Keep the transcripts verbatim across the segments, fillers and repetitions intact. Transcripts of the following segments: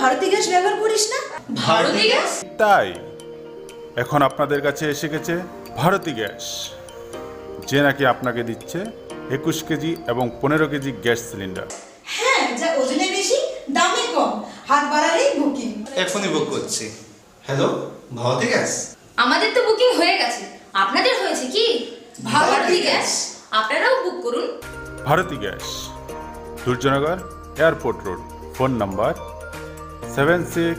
ভারতী গ্যাস ব্যবহার করিস না? ভারতী গ্যাস? তাই এখন আপনাদের কাছে এসে গেছে ভারতী গ্যাস, যে নাকি আপনাকে দিচ্ছে একুশ কেজি এবং পনেরো কেজি গ্যাস সিলিন্ডার। হ্যাঁ, যা ওজনে বেশি, দামে কম, হাত বাড়ালেই বুকিং। এখনই বুক করছি। হ্যালো, ভারতী গ্যাস? আমাদের তো বুকিং হয়ে গেছে, আপনাদের হয়েছে কি? ভারতী গ্যাস। আপনারাও বুক করুন। ভারতী গ্যাস, Durjoynagar airport road. Phone number seven six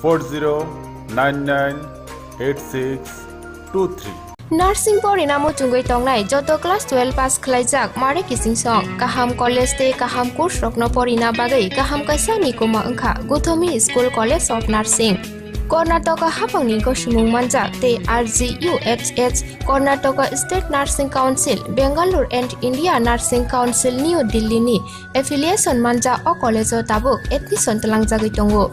four zero nine nine eight six two three. Nursing porina muchungwi tongnai joto class twelve pass khlaijak mare kiching song. Kaham college tei kaham course rokno porina bagwi kaham kaisa nikuma wngkha Guthomi School College of Nursing. Karnataka haphangni gosimung manjak tei R G U H H, Karnataka State Nursing Council, Bangalore and India Nursing Council New Delhi ni affiliation manjak o college o tabuk admission twlangjagwi tongo.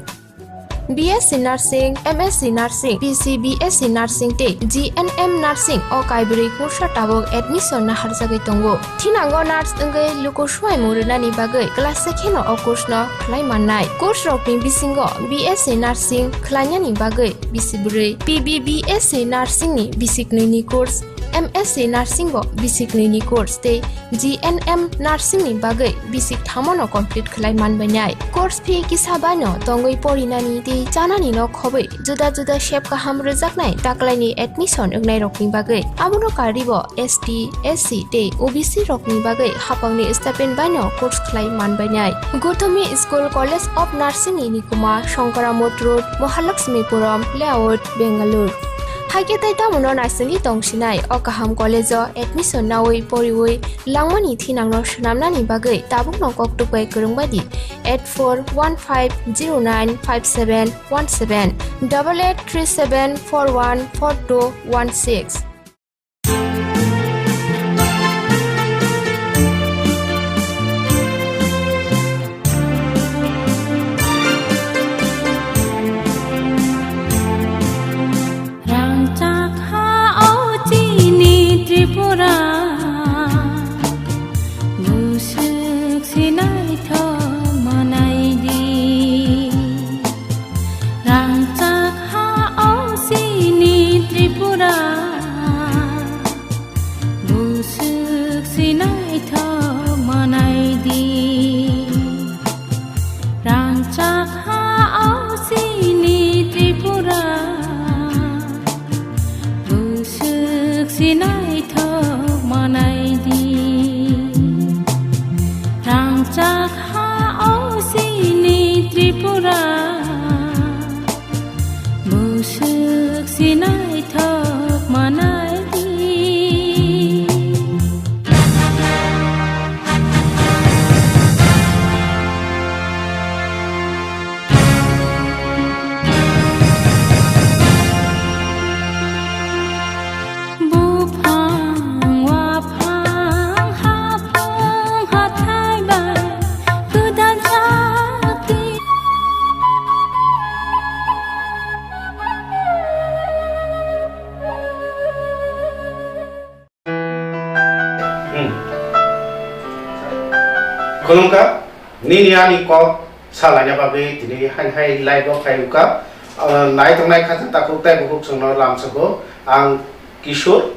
B S C Nursing, M S C Nursing, P C B S C Nursing tei G N M Nursing o kaibrwi kursa tabuk admission naharjagwi tongo. Thinango nurse wngwi luku suaimung rwnani bagwi class se kheno o course no khlai mannai. Course rokni bisingo B S C Nursing khlainani bagwi bisi bwrwi, P B B S C Nursing ni bisi knwi ni course, M S C Nursing bo bisi knwi ni course tei G N M Nursing ni bagwi bisi thamo no complete khlai manbainai. Course fee kisa bai no tongwi porinani tei chanani no khobwi juda juda sep kaham rwjaknai taklaini admission wngnairokni bagwi. Abono karwibo S T, S C tei O B C rokni bagwi haphangni stipend baino course khlai manbainai. Guthomi School College of Nursing ni nikuma Shankara Mott Road, Mahalakshmipuram Layout, Bangalore. Haikhe tei tamono naisingwi tongsinai o kaham college o admission nawi poriwi langmani thinangno swnamnani bagwi tabukno koktwk bai kwrwng bai di eight four one five zero nine five seven one seven, double eight three seven four one four two one six. Rangchak ha o chini Tripura, buswk se naithok manai di. Rangchak ha o chini Tripura, buswk se naithok manai di. Rangchak ha o chini Tripura, buswk se naithok manai di. Rangchak ha o chini Tripura, buswk se naithok manai di. Buphang, waphang, haphang, hathai bai, kwdal chakti. Hmm. Khulumkha, nini ani kok salaina bagwi tini hai hai live o phai wngkha. Ah, naitongnai khacha takhuk tei bukhuk chwngno lamsoko ang Kishore.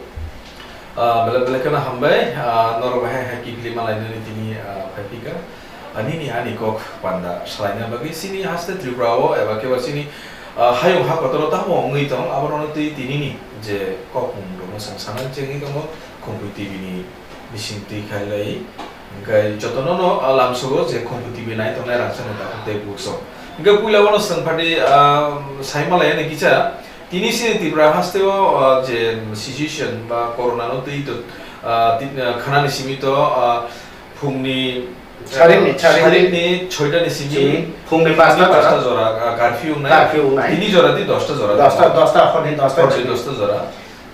Ah, belai belai kheno hambai, ah, norok bai hai hai kiphilwi malainani tini, ah, phai phika. Ah, nini ani kok panda salaina bagwi chini haste Tripura o eba khe ba chini, ah, hayung ha kotoro tamo wngwi tong, aborokno twi tinini je kokmung rokno chwng sana chengwi tongo, Khumpui T V ni bising twi khai lai. Hwnkhe jotono no, ah, lamsogo je Khumpui T V nai tongnai rangchakni takhuk tei bukhuk. Hwnkhe puila bono chwng phatwi, ah, sai malainani kisa, tini chini Tripura haste o, ah, je situation ba corona no twi to, ah, ti-, ah, khanani simi to, ah, phungni, Sarini, ah, sarini. Sarini soitani simi simi phungni pasta pasta jora. Jora, ah, curfew wngnai. Curfew wngnai. Tini jora di dosta jora. Dosta, dosta, horni dosta. Horni dosta jora.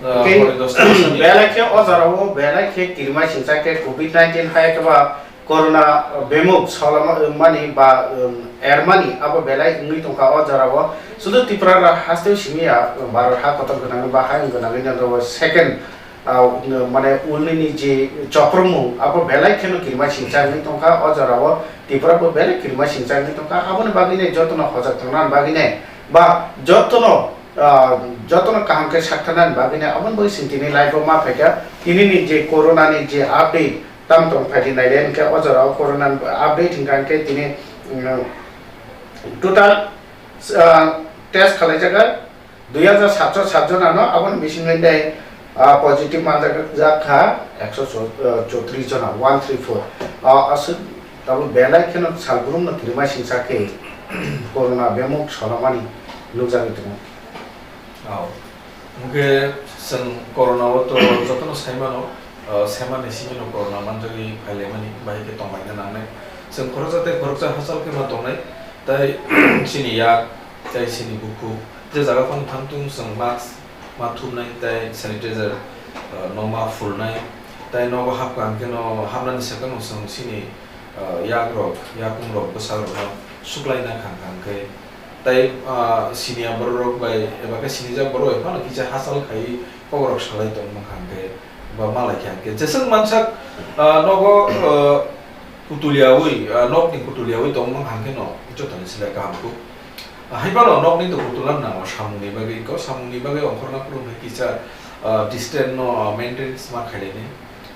Ah, okay. Horni dosta simi. Belai khe o jora o, belai khe kirima singsa khe covid nineteen hai khe ba corona bemuk solama wngmani ba, um, ermani abo belai wngwi tongkha o jora o. Sudu Tripura ra haste simi ya, um, Bharat ha kotor gwnang ba hayung gwnangwi jora o second ah, mane ulnini je chokromung, abo belai kheno kirima singsa wngwi tongkha o jorao. Tripura bo belai kirima singsa wngwi tongkha. Aboni bagwino jotono hojak tongnani bagwino ba jotono, ah, jotono kaham khe saktharnani bagwino aboni bagwi chwng tini live o ma phaikha. Tinini je corona ni je update tamo tong phaidi naile hwnkhe o jorao corona update hwnkha hwnkhe tini, mm, total, ah, test khalaijaga dui hajar satso sat jona no, aboni bisingo de, ah, positive manjak jak kha ekso chou-, ah, choutrish jona, one three four. Ah, aswk tabuk belai kheno salbrum no kirima singsa khe corona bemuk solamani nukjagwi tongo. Oh. Hwnkhe chwng corona o to jotono sai mano, ah, sai mani simi no corona manjagwi phailaimani, bahai khe tonglaina nangnai. Chwng khoroksa tei khoroksa hachal khe ma tongnai, tai chini yak, tai chini bukhuk, je jaga phano thang tung chwng mask ma thumnai tei sanitizer, ah, no ma phulnai, tei nogo hapkha hwnkhe no hapnani swkang no chwng chini, ah, yak rok, yakung rok, bwsak rok no suklaina kha hwnkhe, tei, ah, siniya borok rok bai eba khe sinijak borok bai phano kisa hachal khai kok rok salai tong mankha hwnkhe ba malai kha hwnkhe jeswk mansak, ah, nogo, ah, kutuliyaui, ah, nokni kutuliyaui tong mankha hwnkhe no jotoni slai kaham kuk. Ah, hai phano nokni to kutulam nango samungni bagwi, ko samungni bagwi ongkhorna phuru hwnkhe kisa, ah, distance no, ah, maintain ma khailai nai.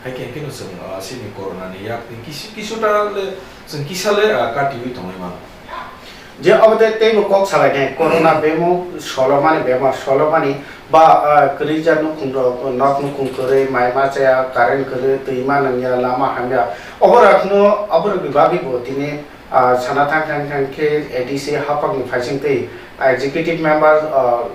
Hai khe hwnkhe no chwng, ah, chini corona ni yak ni kisu, kisu ta le chwng kisa le, ah, katiui tongwi mano. Je obo de teibo kok salainai, corona bemuk solomani bemar, solomani ba, ah, kwrwija nukhung rok, nok nukhung kwrwi, mai ma chaya, current kwrwi, twi ma nangya, lama hamya. Obo rok no, obo rok ni bagwi bo tini, ah, sana thang thang thang khe A D C haphang ni phaising twi, ah, executive member, ah,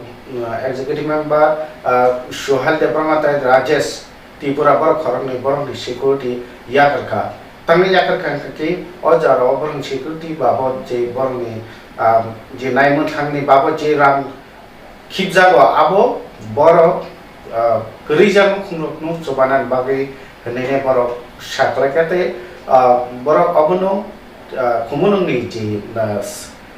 executive member, ah, Suhel Debbarma tei Rajesh Tripura borok khoroknwi borokni security yakarkha. Tangwi yakarkha hwnkhe o jora o borokni security babot je borokni, ah, je naimwthangni babot je rang khibjago abo borok, ah, kwrwijak nukhungrokno chubanani bagwi hwnwi borok saklaikha tei, ah, borok obono, ah, Khumulwngni je, ah,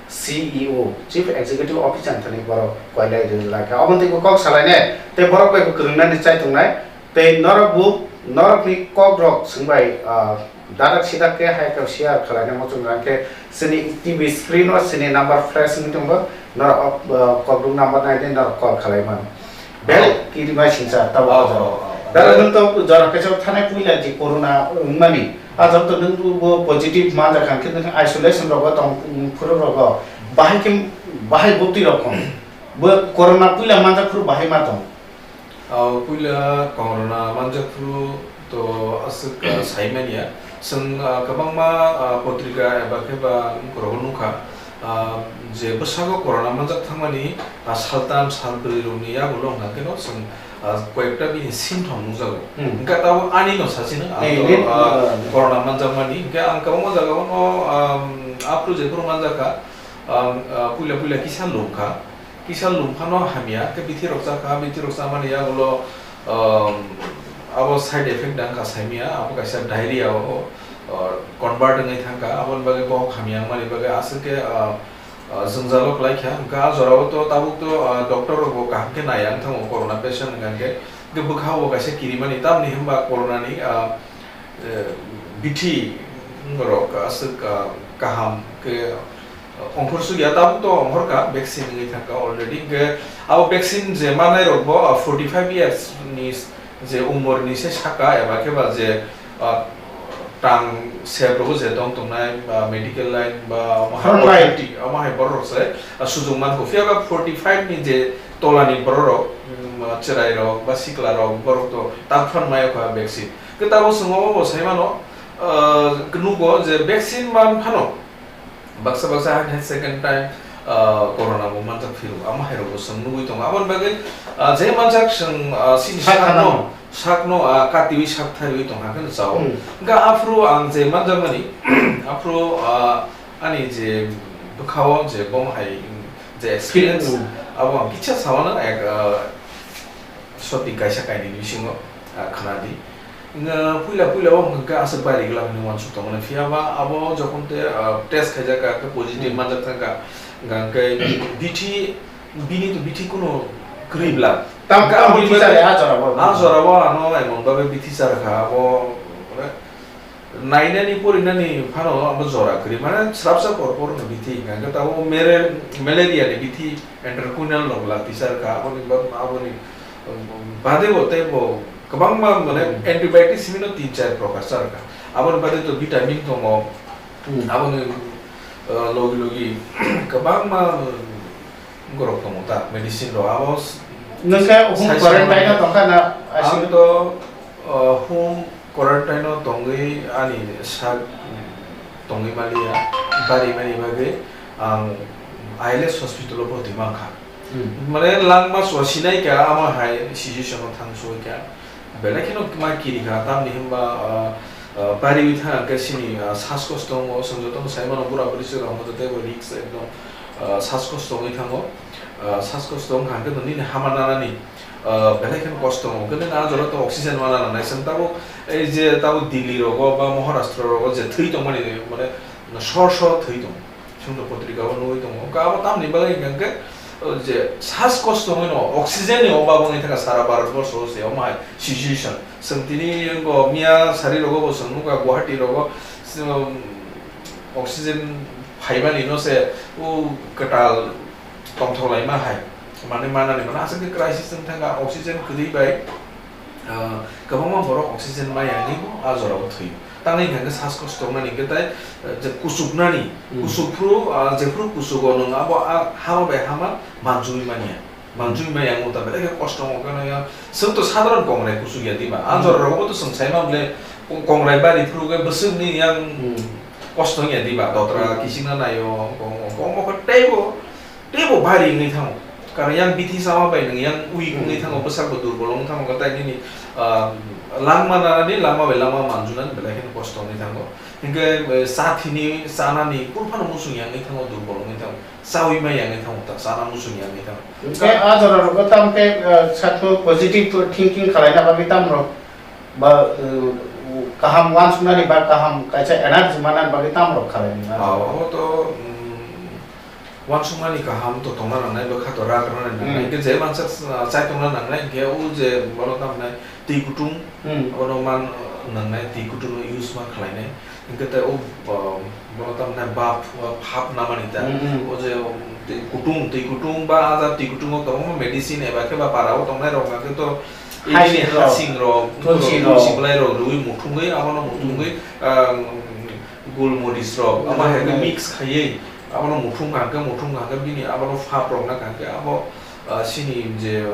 C E O, Chief Executive Officer thani borok koilai rwlaikha. Obo teibo kok salainai tei borok bai bo kwrwngnani chai tongnai. Tei norok bo, norokni kokrok swngbai, ah, dadak sidak khe hai khe share khwlaina muchung rang khe chini T V screen o chini number flash wngwi tongo, norok, ah, kokrok number nai di norok call khwlai mano. Bel Oh. kiri mai singsa tabo Oh, jora. oh, oh, oh. Dara nwng to jora kaisa thanai puila je corona wngmani, ah, jora to nwng bo positive manjak kha khe nwng isolation rogo tong phuru rogo bahai khe bahai bwtwi rok kong. Bo corona puila manjak phuru bahai ma tong. Ah, puila corona manjak phuru to aswk, ah, saimanya. Chwng, ah, kwbangma, ah, potrika eba khe ba rogo nukha, ah, je bwsago corona manjak thangmani, ah, saltam salbrwi rokni yagulo wngkha kheno chwng, ah, koyekta bini symptom nukjago. Hmm. Hwnkhe tabuk ani no sachino, ang Ei, to, ni, ah, ah, corona manjakmani. Hwnkhe ang kwbangma jagao no, um, aphuru jephuru manjakha, ang, ah, puila puila kisa lungkha. Kisa lung phano hamya, khe bithi rok chakha, bithi rok chamani yagulo, um, abo side effect da wngkha saimanya, abo kaisa diarrhea o, uh, convert wngwi thangkha, aboni bagwi bohok hamya wngmani bagwi aswk khe, uh, uh, jwngjalo kwlaikha. Hwnkhe a jorao to tabuk to, uh, doctor rokbo kaham khe naiya wng thango corona patient hwnkha khe, hwnkhe bwkhao kaisa kirimani, tamni hwnba corona ni, uh, eh, bithi rok aswk, ah, kaham khe, ah, ongkhor sukya, tabuk to ongkhor kha, vaccine wngwi thangkha already. Hwnkhe abo vaccine je manai rok bo, ah, forty five years ni je umor ni se saka eba khe ba je, ah, tang sep rok je tong tongnai, ah, medical line ba omo hai Front line. Authority, omo hai borok rok se, ah, sujung mankho. Phiya ba forty five ni je tola ni borok rok, mm, cherai rok ba sikla rok, borok to tak phan maya kha vaccine. Kwtabo chwng omo bo sai mano, ah, nugo je vaccine man phano baksa baksa hai hai second time, ah, corona bo manjak phiro, amo hai rok bo chwng nugwi tongo. Aboni bagwi, ah, je manjak chwng, ah, chini Sak sakno, khanano. sakno, ah, katiwi sak thaiwi tong hakhe no chao. Hmm. Hwnkhe aphuru ang je manjakmani, aphuru, ah, ani je bwkhao je bom hai je experience, Hmm. abo ang kisa sao no ek, ah, Soti kaisa kainwi bisingo, ah, khna di. Nga puila puila o hwnkha khe aswk bai rigla hwnwi uansuk tongmani. Phiya ba abo jokhon te, ah, test khaijak kha, khe positive Hmm. manjak thang kha, hwnkha khe bithi, bini to bithi kuno kwrwi bla. Tam, Hwnkha tam abo bithi bagwi chari, ah, jora bo. Ah, jora bo ano emon bagwi bithi char kha, abo, mane, Nainani porinani phano abo jora kwrwi, mane srapsa por por no bithi hwnkha hwnkhe tabuk mere-, malaria ni bithi entrepreneurial rok la tisar kha, aboni ba-, aboni, um, bade bo tei bo kwbangma mane Hmm. antibiotic simi no tin char prokar char kha, aboni bade to vitamin tongo, Hmm. aboni, uh, logi logi kwbangma, um, borok tongo ta medicine rok abo s-, Nwng khe home sai quarantine o sai tongkha na, ang aswk? To, uh, home quarantine o tongwi ani sak tongwi maliya, bari mani bagwi ang I L S hospital o bwtwi mankha. Hmm. Mane langma chwla sinai kha, amo hai situation o thang soi kha. Belai kheno ma kiri kha, tamni hwnba, ah, ah, bari wi thang khe sini, ah, sas kosto wngo, chwng jotono sai mano bura buri se rok joto teibo risk ekdom, ah, sas kosto wngwi thango. Ah, sas kosto wngkha hwnkhe nini hama nanani, ah, belai kheno kosto wngo. Hwnkhe nini ah jora to oxygen mana nangnai, chwng tabuk ei je tabuk Delhi rogo ba Maharashtra rogo je thwi tongmani mane sor sor thwi tongo. Chwngno potrika o nugwi tongo. Wngkha abo tamni bagwi hwnkha hwnkhe, o, je sas kosto wngwi no oxygen ni obab wngwi thangkha sara Bharat borsho o se omo hai situation. Chwng tini wngkha miya sari rogo bo chwng nukha Guwahati rogo, um, oxygen phaimani no se o kwtal tongthok laima hai. Mane manani mane aswk khe crisis wng thangkha oxygen kwrwi bai. Ah, kwbangma borok oxygen maya hinwi bo ah jorao thwi. Tamni hwnkha khe sas kosto wngnani hwnkhe tai, eh, je kuchuknani, Hmm. kuchuk phuru, ah, jephuru kuchugo nwng abo ah hama bai hama manjui manya. Manjui maya wngwi ta belai khe kosto wngo khe nangya. Chwng to sadharon kongrai kuchuk ya diba. Ah Hmm. jorao bo to chwng sai ma bole kong-, kongrai bari phuru khe bwswkni yang Hmm. kosto wngya diba. Dotra Hmm. kichingna naio, kong-, kong-, kong-, teibo Teibo bari wngwi thango. Karon yang bithi sama bai nwng yang weak wngwi Hmm. thango, bwsakbo durbol wngwi thango, tai nini, ah, langma nanani, langma bai langma manjunani belai kheno kosto wngwi thango. Hinkhe, eh, cha thini, chanani kunu phano muchung ya wngwi thango, durbol wngwi thango. Chaui ma ya wngwi thango, ta chana muchung ya wngwi thango. Hinkhe ah jora rogo tamo khe, eh, sakno positive thinking khalaina bagwi tamo rok ba, eh, kaham uansuknani ba kaham kaisa energy manani bagwi tamo rok khalainai. Ah, obo to, mm, Uansukmani kaham to tongna nangnai, bwkha to rak rwna nangnai. Hmm. Hinkhe je mansa, ah, chai tongna nangnai, hinkhe o je bono tamo nai twi kutung, Hmm. abono man, ah, nangnai, twi kutung no use ma khlainai. Hinkhe tei o, ah, bono tamo nai bap, ah, phap namani ta. Hmm, hmm. O je, um, twi kutung, twi kutung ba ah ja twi kutung o kwbangma medicine eba khe ba para o tongnai rok hwnkhe to Hasing ibini rok, hasing rok, tulsi tulsi rok. Belai rok rwui muthungwi, abono muthungwi, Hmm. ah, gulmoris rok, Hmm. ama hai khe mix khaiwi, abono muthung kaham khe, muthung kaham khe bini abono phap rok na kaham khe abo, ah, sini je,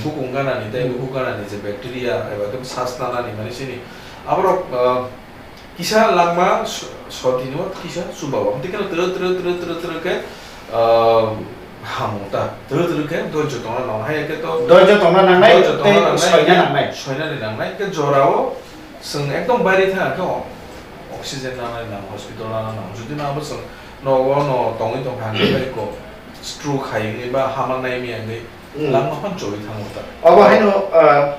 bukung ganani tei Hmm. bukung ganani je bacteria eba khe sas nanani mani sini aborok, ah, kisa langma so-, sotini o kisa chuba o. Tei khe twrwk twrwk twrwk twrwk twrwk khe, ah, hamo ta. Twrwk twrwk khe doijo tongna nang hai khe to doijo tongna nangnai, doijo tongna tei nangnai, soina nangnai. Soinani nangnai. Khe jora o Chwng ekdom baire thang khe o-, oxygen nanai nang, hospital nana nang. Jodi no abo chwng nogo no tongwi tong kha, hwnwi bai ko stroke hai wngwi ba hama nai maya wngwi Hmm. langma phano choli thango ta. Obo haino, ah,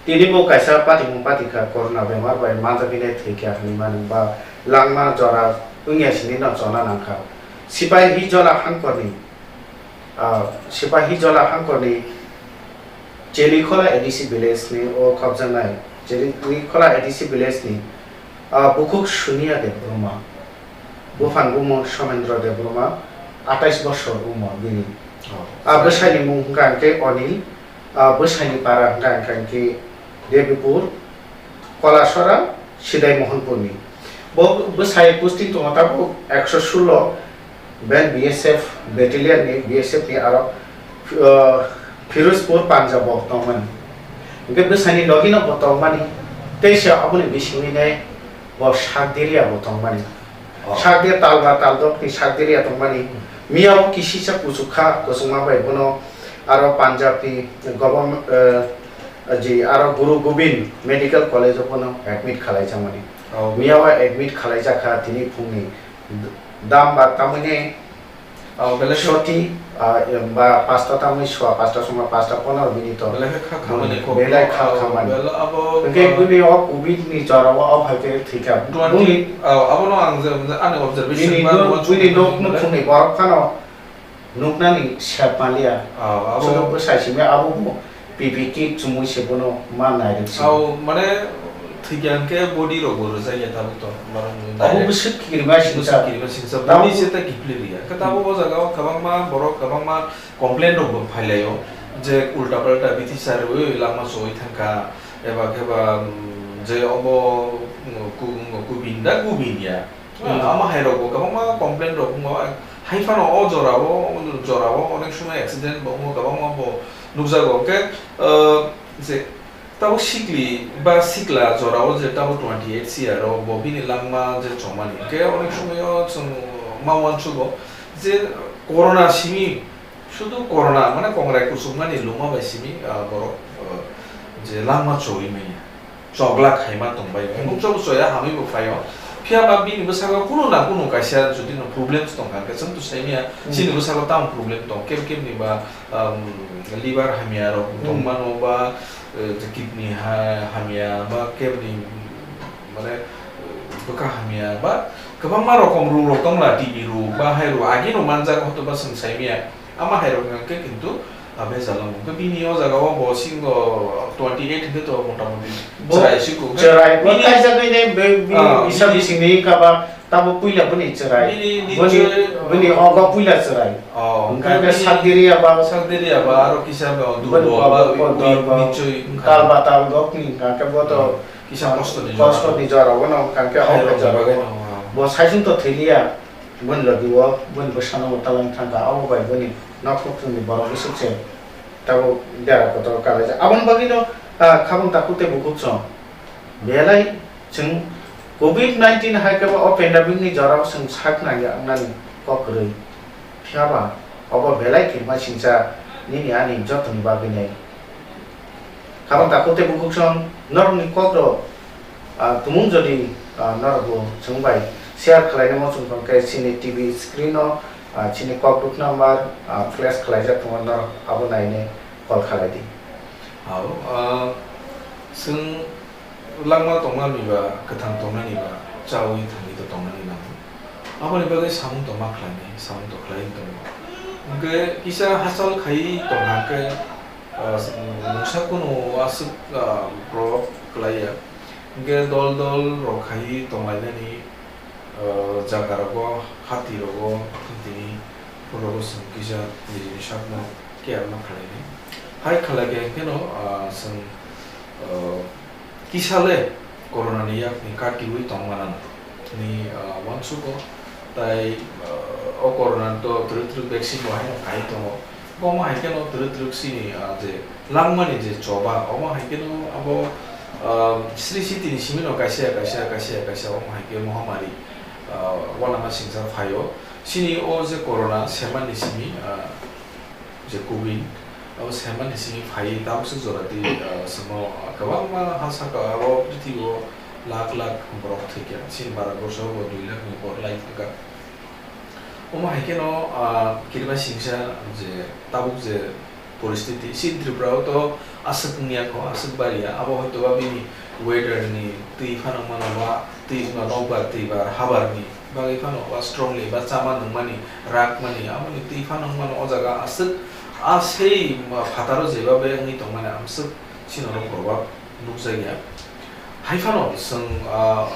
tini bo kaisa patimung patikha corona bemar bai manjagwinai thwikha hwnwi mano ba langma jora wngya sini no chona nangkha. Sipahijola hangkorni Ah, Sipahijola hangkorni Chelikhola A D C village ni o khobjaknai. Chelikhola A D C village ni, ah, bukhuk Sunia Debbarma. Buphang bumung Somendra Debbarma, atais bosor umor bini. Oh. Ah, bwsai ni mung hwnkha hwnkhe Onil, ah, bwsai ni para hwnkha hwnkhe Debipur, Kolasora, Sidai Mohanpurni. Bo bwsai posting tongo tabuk ekso sullo, ben B S F battalion ni, B S F ni aro, uh, Firozpur Punjab o tongmani. Hingke bwsani logi no bo tongmani, tei se aboni bisingni nai bo Sakderia bo tongmani. Oh. Sakde tal ba tal dok ni Sakderia tongmani. Miya o kisisa kuchuk kha, kuchukma bai bono aro Punjab ni government, eh, ji aro Guru Gobind Medical College o bono admit khalai jakmani. Oh. Miya o admit khalai jakha tini phungni dam ba tamoni Oh, belai khe soti, ah, em, ba pasta tamoni sua pasta songma pasta ponero minute o. Belai khe kha khamani kok. Belai kha khamani. Belai abo, hingke ah, bini o covid ni jora o, o hai khe thika. Twenty, bini ah, abono ang je, je ani observation bini ba dun, nuwa bini chukmani nok belai nukhungni borok phano nuknani sep maliya. Ah, abo. Sono bwsai simi abo bo P P kit chumui se bono ma nai rwk si. Ah, mane Thikya hwnkhe body rok bo rwjakya tabuk to, borok ni Abo direct. Bwswk kirima Bwswk singsa. Kirima singsa, Tabuk body se ta kiphilwi rwya. Hwnkhe tabuk o jaga o kwbangma borok, kwbangma complain rok bo phailaio je ulta palta bithi sa rwui lama chowui thangkha, eba khe ba, mm, je obo, mm, ku-, kubin da kubin ya. Hmm. Ama hai rok bo kwbangma complain rok wngo. Hai phano o jora o, o jora o onek somoi accident bo wngo, kwbangma bo nukjago. Hwnkhe, uh, je Tabuk sikli ba sikla jora o je tabuk twenty eight C R o bo bini langma je chongmani, hwnkhe onek somoi o chwng ma uansugo je corona simi, sudu corona mane kongrai kuchukmani luma bai simi, ah, borok, ah, je langma chowui manya, chokla khaima tongbai, hmm, mungsa bo choya hamwi bo phaio. Phiya ba bini bwskango kunu na kunu kaisa jodi no problems tongkha, hwnkhe chwng to saimanya, hmm, chini bwskango tamo problem tong, keb kebni ba, um, liver hamya rok, hmm, tongmano ba, eh, je kidney ha-, hamya ba kebni, mane, eh, bwkha hamya ba kwbangma rokom rok rok tongla, T B rok ba hai rok agi no manjak hoto ba chwng saimanya. Ama hai rok hwnkhe kintu, ah, bejal wng. Hwnkhe bini o jaga o bo singo twenty eight hwnkhe to motamoti Bo chwrai siko. Chwrai, bo bini kaijagwi ne be-, bini ah, bisa bini bisingni kaba Tamo puila boni chwrai. Bini, boni, nichoi, boni ogo puila chwrai. Oh, hwnkhe bini sakdiri aba. Sakdiri aba, aro kisa ba, boni durbo aba, ogo ui, ui, durbo. Nichoi, wngkha. Tal ba tal dok ni hwnkha khe bo to, hmm, kisa kosto ni jora. Kosto ni jora, bono hwnkha khe khairok ogo jora bagwi o. No, oh. Bo saichung to thwiliya, boni logi o, boni bwsano bo talang thangkha, abo bai boni nok nukhungni borok bwswk se tabo dera kotor kalaijak. Aboni bagwi no, ah, khabang takhuk tei bukhuk song. Belai chwng covid nineteen hai khe bo o pandemic ni jora o chwng sak nangya wngnani kok kwrwi. Phiya ba obo belai kirima singcha nini ani jotoni bagwi nai. Khabang takhuk tei bukhuk song norokni kok rok, ah, tumung jodi, ah, norok bo chwng bai share khlaina muchung tong khe chini T V screen o, ah, chini kok duk number, ah, flash khlaijak tongo norok abo nainai call khlai di. Hao, ah, chwng Langma tongmani ba, kwthang tongmani ba, chaui thangwi to tongmani nango. Aboni bagwi samung to ma khlainai, samung to khlaiwi tongo. Hwnkhe kisa hachal khaiwi tongkha hwnkhe, ah, mungsa kunu aswk, ah, probab kwlaiya. Hwnkhe dol dol rok khaiwi tonglainani, ah, jaga rogo, hati rogo, tini phuru rogo chwng kisa nijini sakno care ma khlainai. Hai khlai khe hwnkhe no, ah, chwng, ah, Kisa le corona ni yak ni katiui tong mano ni, ah, uansugo. Tai, ah, o corona to twrwk twrwk vaccine bo haino kai tongo. Bo omo hai kheno twrwk twrwk sini, ah, je langmani je choba, omo hai kheno abo, ah, sri siti ni simi no kaisa kaisa, kaisa kaisa omo hai khe mohamari, ah, uanama singsa phaio. Sini o je corona semani simi, ah, je covid, abo semani simi phaiwi tabukse jora twi, ah, chwngno, ah, kwbangma ha saka abo prithibi o lakh lakh borok thwikha, chini Bharat borsho bo dui lakh ni por lai thangkha. Omo hai kheno, ah, kirima singsa je tabuk je poristiti, chini Tripura o to aswk wngya kho, aswk bariya, abo hoitoba bini weather ni twi phano mano ba twi wngma nokbar twi ba habar ni bagwi phano ba strongly ba chama nungmani, rakmani, aboni twi phano wngmano o jaga aswk a sei ma phataro jeba bai wngwi tongmani amswk chini oro probab nukjakya. Hai phano chwng, ah,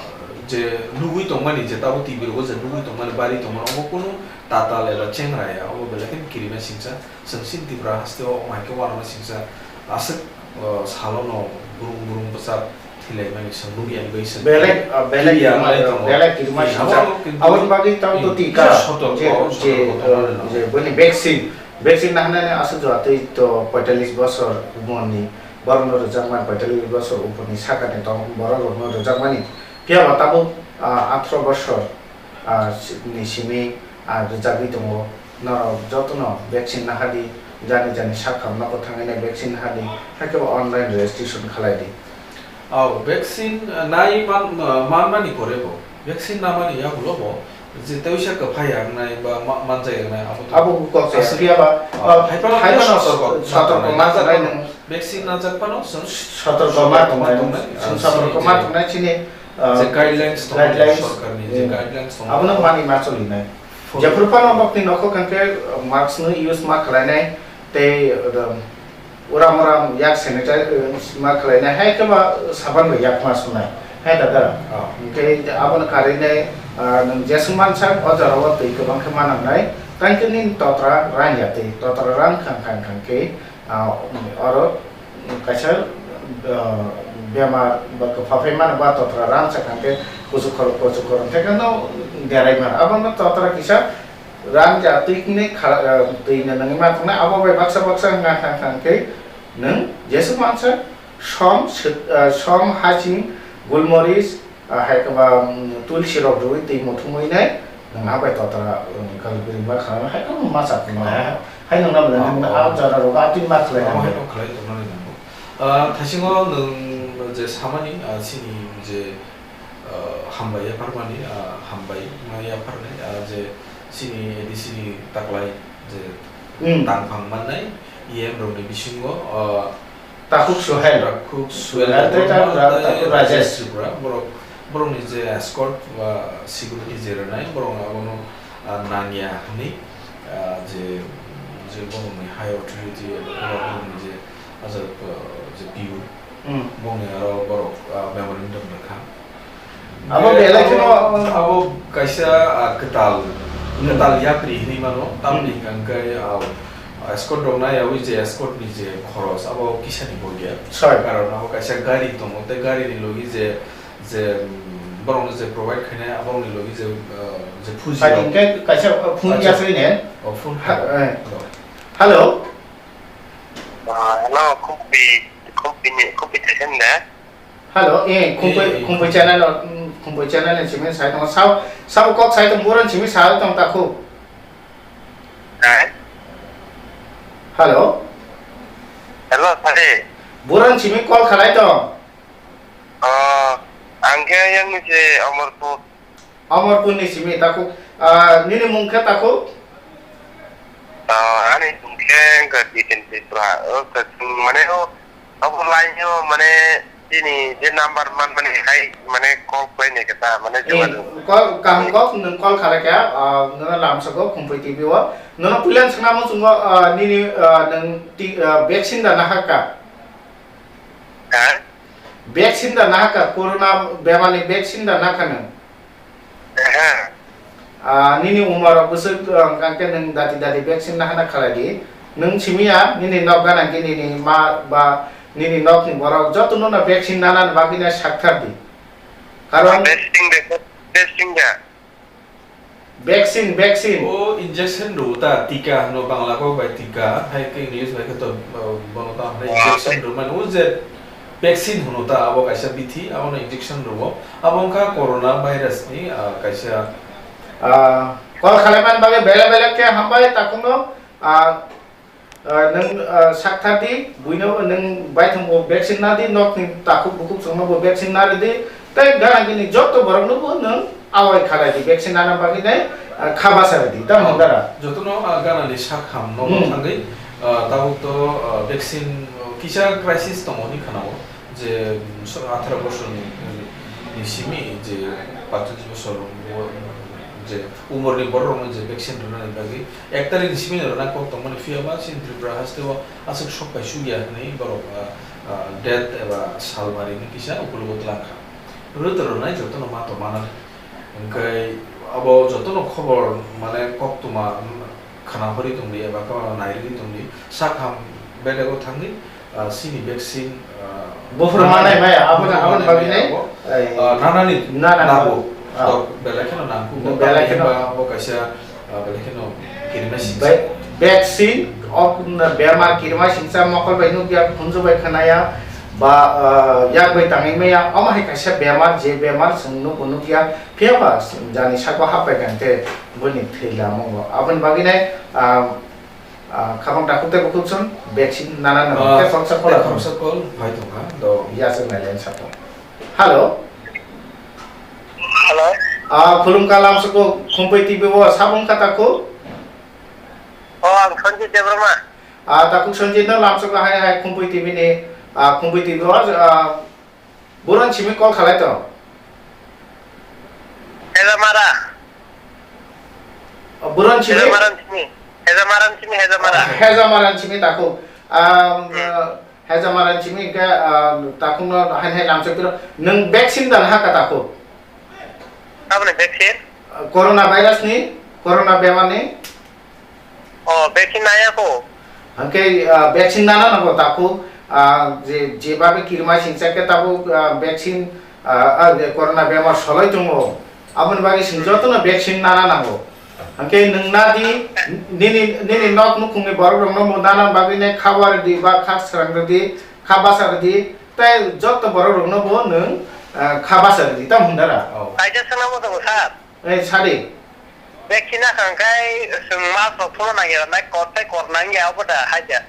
je nugwi tongmani, je tabuk T V rogo je nugwi tongmani, bari tongmani, omo kunu tatal eba chengra ya, obo belai kheno kirima singsa. Chwng chini Tripura haste o omo hai khe uanama singsa aswk, ah, salo no burung burung bwsa thwilaimani chwng nukya bagwi chwng Belai, ah, belai kiriya kirima, lai tongo. Belai kirima Eh, singsa. Abo kintu Aboni bagwi tamo to eh, tika, kisa sotorko, je, je, sotorko tongmani eh, je, nango. Boni vaccine, vaccine nahanani aswk jora twi to poitallis bosor umorni borokno rwjakmani, poitallis bosor uporni sakani tong borok rokno rwjakmani. Phiya ba tabuk, ah, atharoh bosor, ah, si-, ni simi, ah, rwjagwi tongo. Norok jotono vaccine naha di, jani jani sak ham nogo thangwi nai vaccine naha di, hakhe bo online registration khalai di. Aw, vaccine, ah, nai man, ah, manmani pore bo, vaccine namani yagulo bo, je teisa kwphai yangnai ba ma-, manjak yangnai abo to Abo kok se aswk phiya ba, ah, ah, hai phano hai phano sotorko sotorko ma ma tongnai tongnai. Nwng. Vaccine najak phano chwng sotorko ma sotorko ma tongnai, tongnai, chwng ah, sotorko ma je tongnai chini, ah, je guidelines tongo, guidelines, sorkarni je hmm, guidelines tongo. Abono mani ma cholinai. For Jephru phano nokni nokhok hwnkhe, ah, mask no use ma khlainai tei, ah, uram uram yak sanitize, ah, ma khlainai, hai khe ba saban bai yak ma sunai. Hai da da. Oh. Hwnkhe abono karwi nai, ah, nwng jeswk mansak o jorao twi kwbang khe manangnai. Tangkhe nini totra rang ya twi. Totra rang khang khang khang khe, ah, oro kaisa, ah, bemar ba kwpha phai mano ba totra rang sa khang khe kuchuk khorok kuchuk khorok thai kheno derai mano. Abono totra kisa rang ya twi hwnwi kha-, ah, twi no nangwi ma tongnai. Abo bai baksa baksa wngkha khang khang khe nwng jeswk mansak som sut-, ah, som, hasing, gulmoris, ah, hai khe ba, um, tulsi rok rwui twi muthungwi nai, nwng ha bai totra, um, kal bwrwi ma kha, hai khe ma cha phunukha. Hai nwng nang Omo, nwng omo. A jora rok a twi ma khlai Omo hai nang. Kok khlai tongnani nango. Ah, thaisingo nwng je samani, ah, chini je, ah, hambai yapharmani, ah, hambai ma yapharnai, ah, je chini A D C ni taklai je Hmm. tangphang mannai, E M rokni bisingo, ah, Takhuk Suhail. Takhuk Suhail Suhail tei Debbarma ta-, ta-, tei Takhuk Rajesh Rajesh. Tripura, borok, borokni je escort ba security je rwnai, borok abono, ah, nangya hwnwi, ah, je, je borokni high authority eba borokni je, ah, je, ah, je P U, Hmm. bongni aro borok, ah, memorandum rwkha. Abo Be-, belai kheno abo, abo kaisa, ah, kwtal, Hmm. kwtal yapri hinwi mano, tamni Hmm. hwnkha hwnkhe, ah, escort rok naiyawi je escort ni je khoros, abo kisani bo ya. Soi. Karon abo kaisa gari tongo, tei gari ni logi je, je, mm, borok no je provide khainai, abo ni logi je, ah, je phuji Soi rok. Hwnkhe kaisa, uh, phone Acha. ya soi ne? Oh, phone Ha, call. eh. Oh. Hello? Ah, hello, Khumpi, Khumpi ni, Khumpi station de? Hello, eh, Khumpi, Eh, eh. Khumpi channel, mm, Khumpi channel ni simi sai tong. Sao, sao kok sai tong, buran simi sai tong ta khu. Eh? Hello? Hello, sir. Buran simi call khalai tong. Oh, ang khe yang ni se Amarpur. Amarpur ni simi takhuk, ah, nini mung khe takhuk? Ah, ani mung khe wngkha Jiten Tripura. O, wngkha chwng mane o, abo line o mane chini je number man mani hai mane call khlai nai khe ta mane Eh, jogajog. Call, kaham kok nwng call khalai kha, ah, nwng lamsok o Khumphai T V o. Nwng puilan swnamo chwng o, ah, nini, ah, nwng ti-, ah, vaccine da nahar kha? Ha? Vaccine da nahar kha, corona bemar ni vaccine da nahar kha nwng? Aha. Ah, nini umor rok bwswk, ah, hwnkha khe nwng dati dati vaccine nahana khalai di. Nwng simi ya, nini nok gana hwnkhe nini ma ba nini nok ni borok joto no no vaccine nana ni bagwi no sakthar di. Karon Testing de, testing de. Vaccine, vaccine. O injection rw ta, tika hwno Bangla kok bai tika, hai khe English bai khe to, uh, bono ta hwnwi Ah, injection rw mano. O je vaccine hwno ta, abo kaisa bithi, abono injection rwo. Abo wngkha corona virus ni, ah, kaisa. Ah, call khalaiman bagwi belai belai khe hambai takhukno, ah, Ah, nwng, ah, sakthar di, buino nwng baithang bo vaccine na di, nok ni takhuk bukhuk chwngno bo vaccine na rw di, tei gana gini joto borok no bo nwng awai khalai di, vaccine nana bagwi nai, ah, kha basa rw di, tamo dara. Jotono, ah, gana ni sak ham nogo Hmm. thangwi, ah, tabuk to, ah, vaccine, ah, kisa crisis tongo hinwi khnao. Je, mm, so-, atharo bosorni, ni simi je pachuj bosor bo, je umorni bororokno je vaccine rwnani bagwi ek tarikni simi rwna kok tongmani, phiya ba chini Tripura hasteo aswk sok kaisuk ya hwnwi borok, ah, ah, date eba salmari hwnwi kisa ukulugo twlang kha. Rwtwrwnai jotono ma tongmani. Hwnkhe abo jotono khobor mane koktwma, mm, khna hori tongdi eba khe nairwi tongdi, sak ham bedego thangwi, ah, chini vaccine, ah, Buphuru manai maya, aboni, aboni bagwi nai? Abo, Ai, ah, nanani nana nago. Ah. Tok belai kheno nangkuk. Belai kheno. Himba abo kaisa, ah, belai kheno kirima singsa. Be-, vaccine, ok, bemar kirima singsa, mokol bai nukya, khunju bai khanaya, ba, ah, yak bai tangwi maya, omo hai kaisa bemar, je bemar chwng nugo nukya, phiya ba jani sako hapbai kha hwnkhe boni thwi lamungo. Aboni bagwi nai, ah, Ah, khabang takhuk tei bukhuk chwng vaccine nana nang Ah, khe khoroksa tei call khoroksa call phai tongkha, do. Yachwk nai line saka. Hello. Hello. Ah, khulumkha lamsoko Khumpui T V o sabo wngkha takhuk? Oh, ang Sanjit Debbarma. Ah, takhuk Sanjit no lamsoko hai hai Khumpui T V ni, ah, Khumpui T V o, ah, Buron simi call khalai to. Hezamara. O, buron simi? Hezamaran simi. Hezamaran simi, Hezamara. Hezamaran simi takhuk. Um, Hmm. uh, Hai jama ran simi ke, ah, takhung no hai hai lam chok piro. Nwng vaccine dan ha ka takhuk? Aboni vaccine? Corona virus ni, corona bemar ni. O, vaccine naya ko. Hangke, ah, vaccine nana nango takhuk, ah, je, je babe kirma singsa ke tabuk, ah, vaccine, ah, ah, je corona bemar soloi tongo. Aboni bagwi chwng jotono vaccine nana nango. Hwnkhe nwng nadi, nini, nini nok nukhungni borokrokno bo nana bagwi nai kha bardi ba kha srang rwdi, kha basa rwdi, tei joto borokrokno bo nwng, ah, kha basa rwdi, tamo hwn dara? Oh. Kaisa swngna muchungo, sir. Ei, sadi. Vaccine nakha hwnkhe chwng mask rok thumna nangya, nai kor tei kor nangya, obo da, hai da?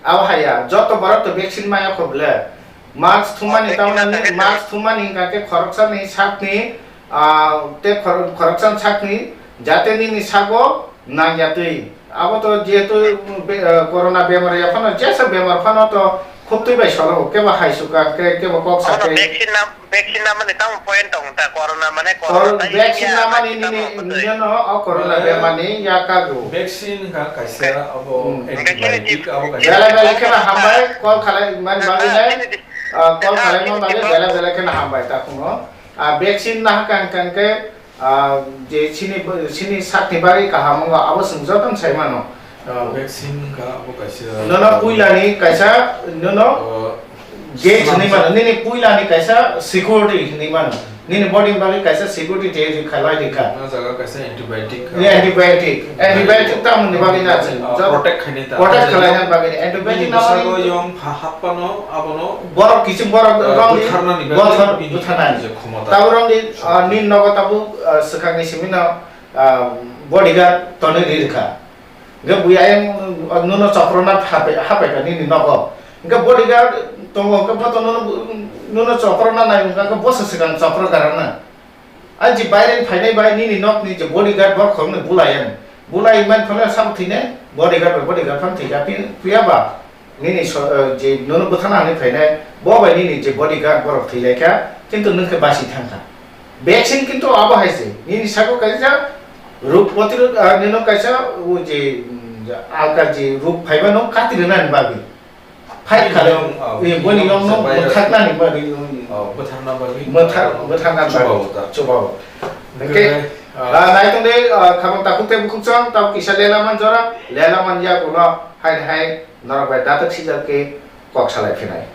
Abo haya, joto borok to vaccine maya kho ble. Mask thumani, oh, tamoni vaccine nini mask thumani hingka khe khoroksa ni sakni, ah, te khor-, khoroksa ni sakni jate nini sago nang ya twi. Abo to jehetu be-, ah, corona bemar ya phano, jesa bemar phano to khub twi bai solo, kebo hai suka khe, kebo kok sa khe. Vaccine nam Vaccine namani tamo point tong ta, corona mane corona ta vaccine ya, namani nini tamo nini no o corona bemani ya kago. Vaccine ka kaisa abo antibiotic abo kaisa. Bela bela khe na hambai call khalai man bagwi nai, call khalai man bagwi bela bela khe na hambai ta kuno. A vaccine na kan kan khe, ah, je sini, sini sakni bagwi kaham wngo, abo chwng jotono sai mano. Ah, vaccine wngkha abo kaisa. Nono puilani kaisa, nono ah, gate hwnwi mano, nini puilani kaisa security hwnwi mano. Nini body ni bagwi kaisa security tei khalai rikha. Ah jaga kaisa antibiotic. Ni antibiotic. Antibiotic tamoni bagwi na chwng. Ah, protect khainai ta. Protect khlaina bagwi antibiotic nini na bwskango bagwi. Yong pha happano abono. Borok kiching borok ah, rong di butharnani bagwi bothar bini butharnani. Je khomota. Tabuk rong di, ah, nini nogo tabuk, ah, swkangni simi no, ah, bodyguard tonwi ri rikha. Hingke bui ayang, ah, nono choprona hapai, hapai ka nini nogo. Hingke bodyguard tongo, hingke bo to nono, nono choprona nai, hingke bo se swkang chopro garana. A je baireni phainai bai nini nokni je bodyguard borok khoroknwi bulai ang. Bulai man phano sabo thwinai bodyguard bai bodyguard phano thwikha phi-, phiya ba nini so-, eh, je nono bwthana hwnwi phainai bo bai nini je bodyguard borok thwilaikha, kintu nwng khe basi thangkha. Vaccine kintu abo hai se nini sabo kaisa rog protirod, ah, nino kaisa o je, mm, alka je rog phaiba no kati rwnani bagwi. Fight khalai. Bini yong, ah, eh, bini bini yong yong no se bai mwthaknani bagwi, oh, bwtharna bagwi. Mwthak-, bwtharna bagwi. Chubao ta. Chubao. Hingke, hingke, ah, ah, naitung de, ah, khabang takhuk tei bukhuk chwng, tabuk kisa lela man jora, lela man ya ulo, hai hai, norok bai datak sijak ke kok salai phinai.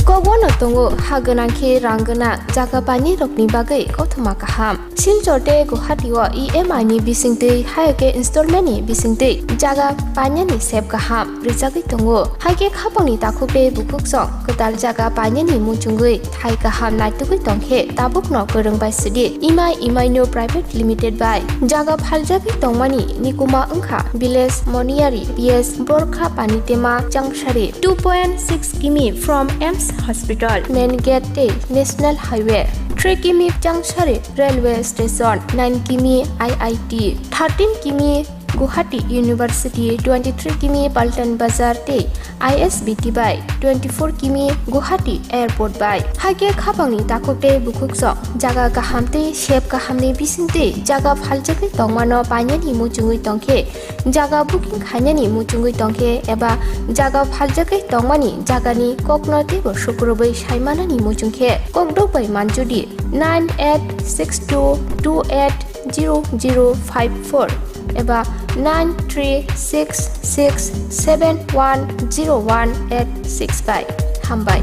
Kokbono tongo ha gwnang khe rang gwnang jaga painai rokni bagwi kothoma kaham. Silchar tei Guwahati o E M I ni bisingtwi, hai khe installment ni bisingtwi jaga painani sep kaham rwjagwi tongo. Hai khe khapangni takhuk tei bukhuk song kwtal jaga painani muchungwi thai kaham naitugwi tongkhe tabukno kwrwng bai sidi Imai Imaino Private Limited bai jaga phaljagwi tongmani nikuma wngkha village Moniyari P S Borkha Panitema Changsari, two point six kimi from AIIMS Hospital, main gate tei National Highway, three kimi Changsari Railway Station, nine kimi I I T, thirteen kimi Guwahati University, twenty-three kimi Paltan Bazar tei I S B T bai twenty-four kimi Guwahati Airport bai. Hai khe khapangni takhuk tei bukhuk song jaga kaham tei sep kahamni bisingtwi jaga phaljagwi tongmano painani muchungwi tongkhe, jaga booking khainani muchungwi tongkhe eba jaga phaljagwi tongmani jagani kokno teibo sukrubwi saimanani muchungkhe kokdok bai manjudi nine eight six two two eight zero zero five four eba nine three six six seven one zero one eight six bai. Hambai.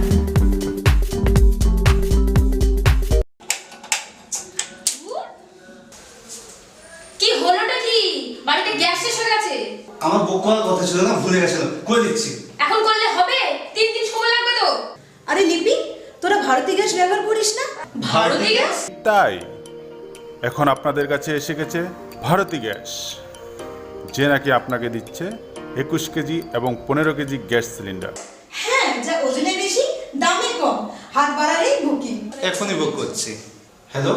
কি হলোটা কি? বাড়িতে গ্যাস শেষ হয়ে গেছে। আমার বুক করার কথা ছিল না, ভুলে গেছিল। করে দিচ্ছি। এখন করলে হবে? তিন দিন সময় লাগবে তো। আরে লিপি, তোরা ভারতী গ্যাস ব্যবহার করিস না? ভারতী গ্যাস? তাই এখন আপনাদের কাছে এসে গেছে ভারতী গ্যাস, যে নাকি আপনাকে দিচ্ছে একুশ কেজি এবং পনেরো কেজি গ্যাস সিলিন্ডার। হ্যাঁ, যা ওজনে বেশি, দামে কম, হাত বাড়ালেই বুকিং। এখনই বুক করছি। হ্যালো,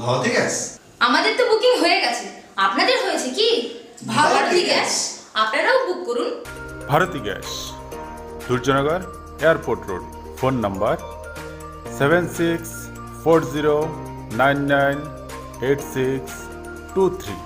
ভারতী গ্যাস? আমাদের তো বুকিং হয়ে গেছে, আপনাদের হয়েছে কি? ভারতী গ্যাস, আপনারাও বুক করুন। ভারতী গ্যাস, Durjoynagar airport road. Phone number seven six four zero nine nine eight six two three.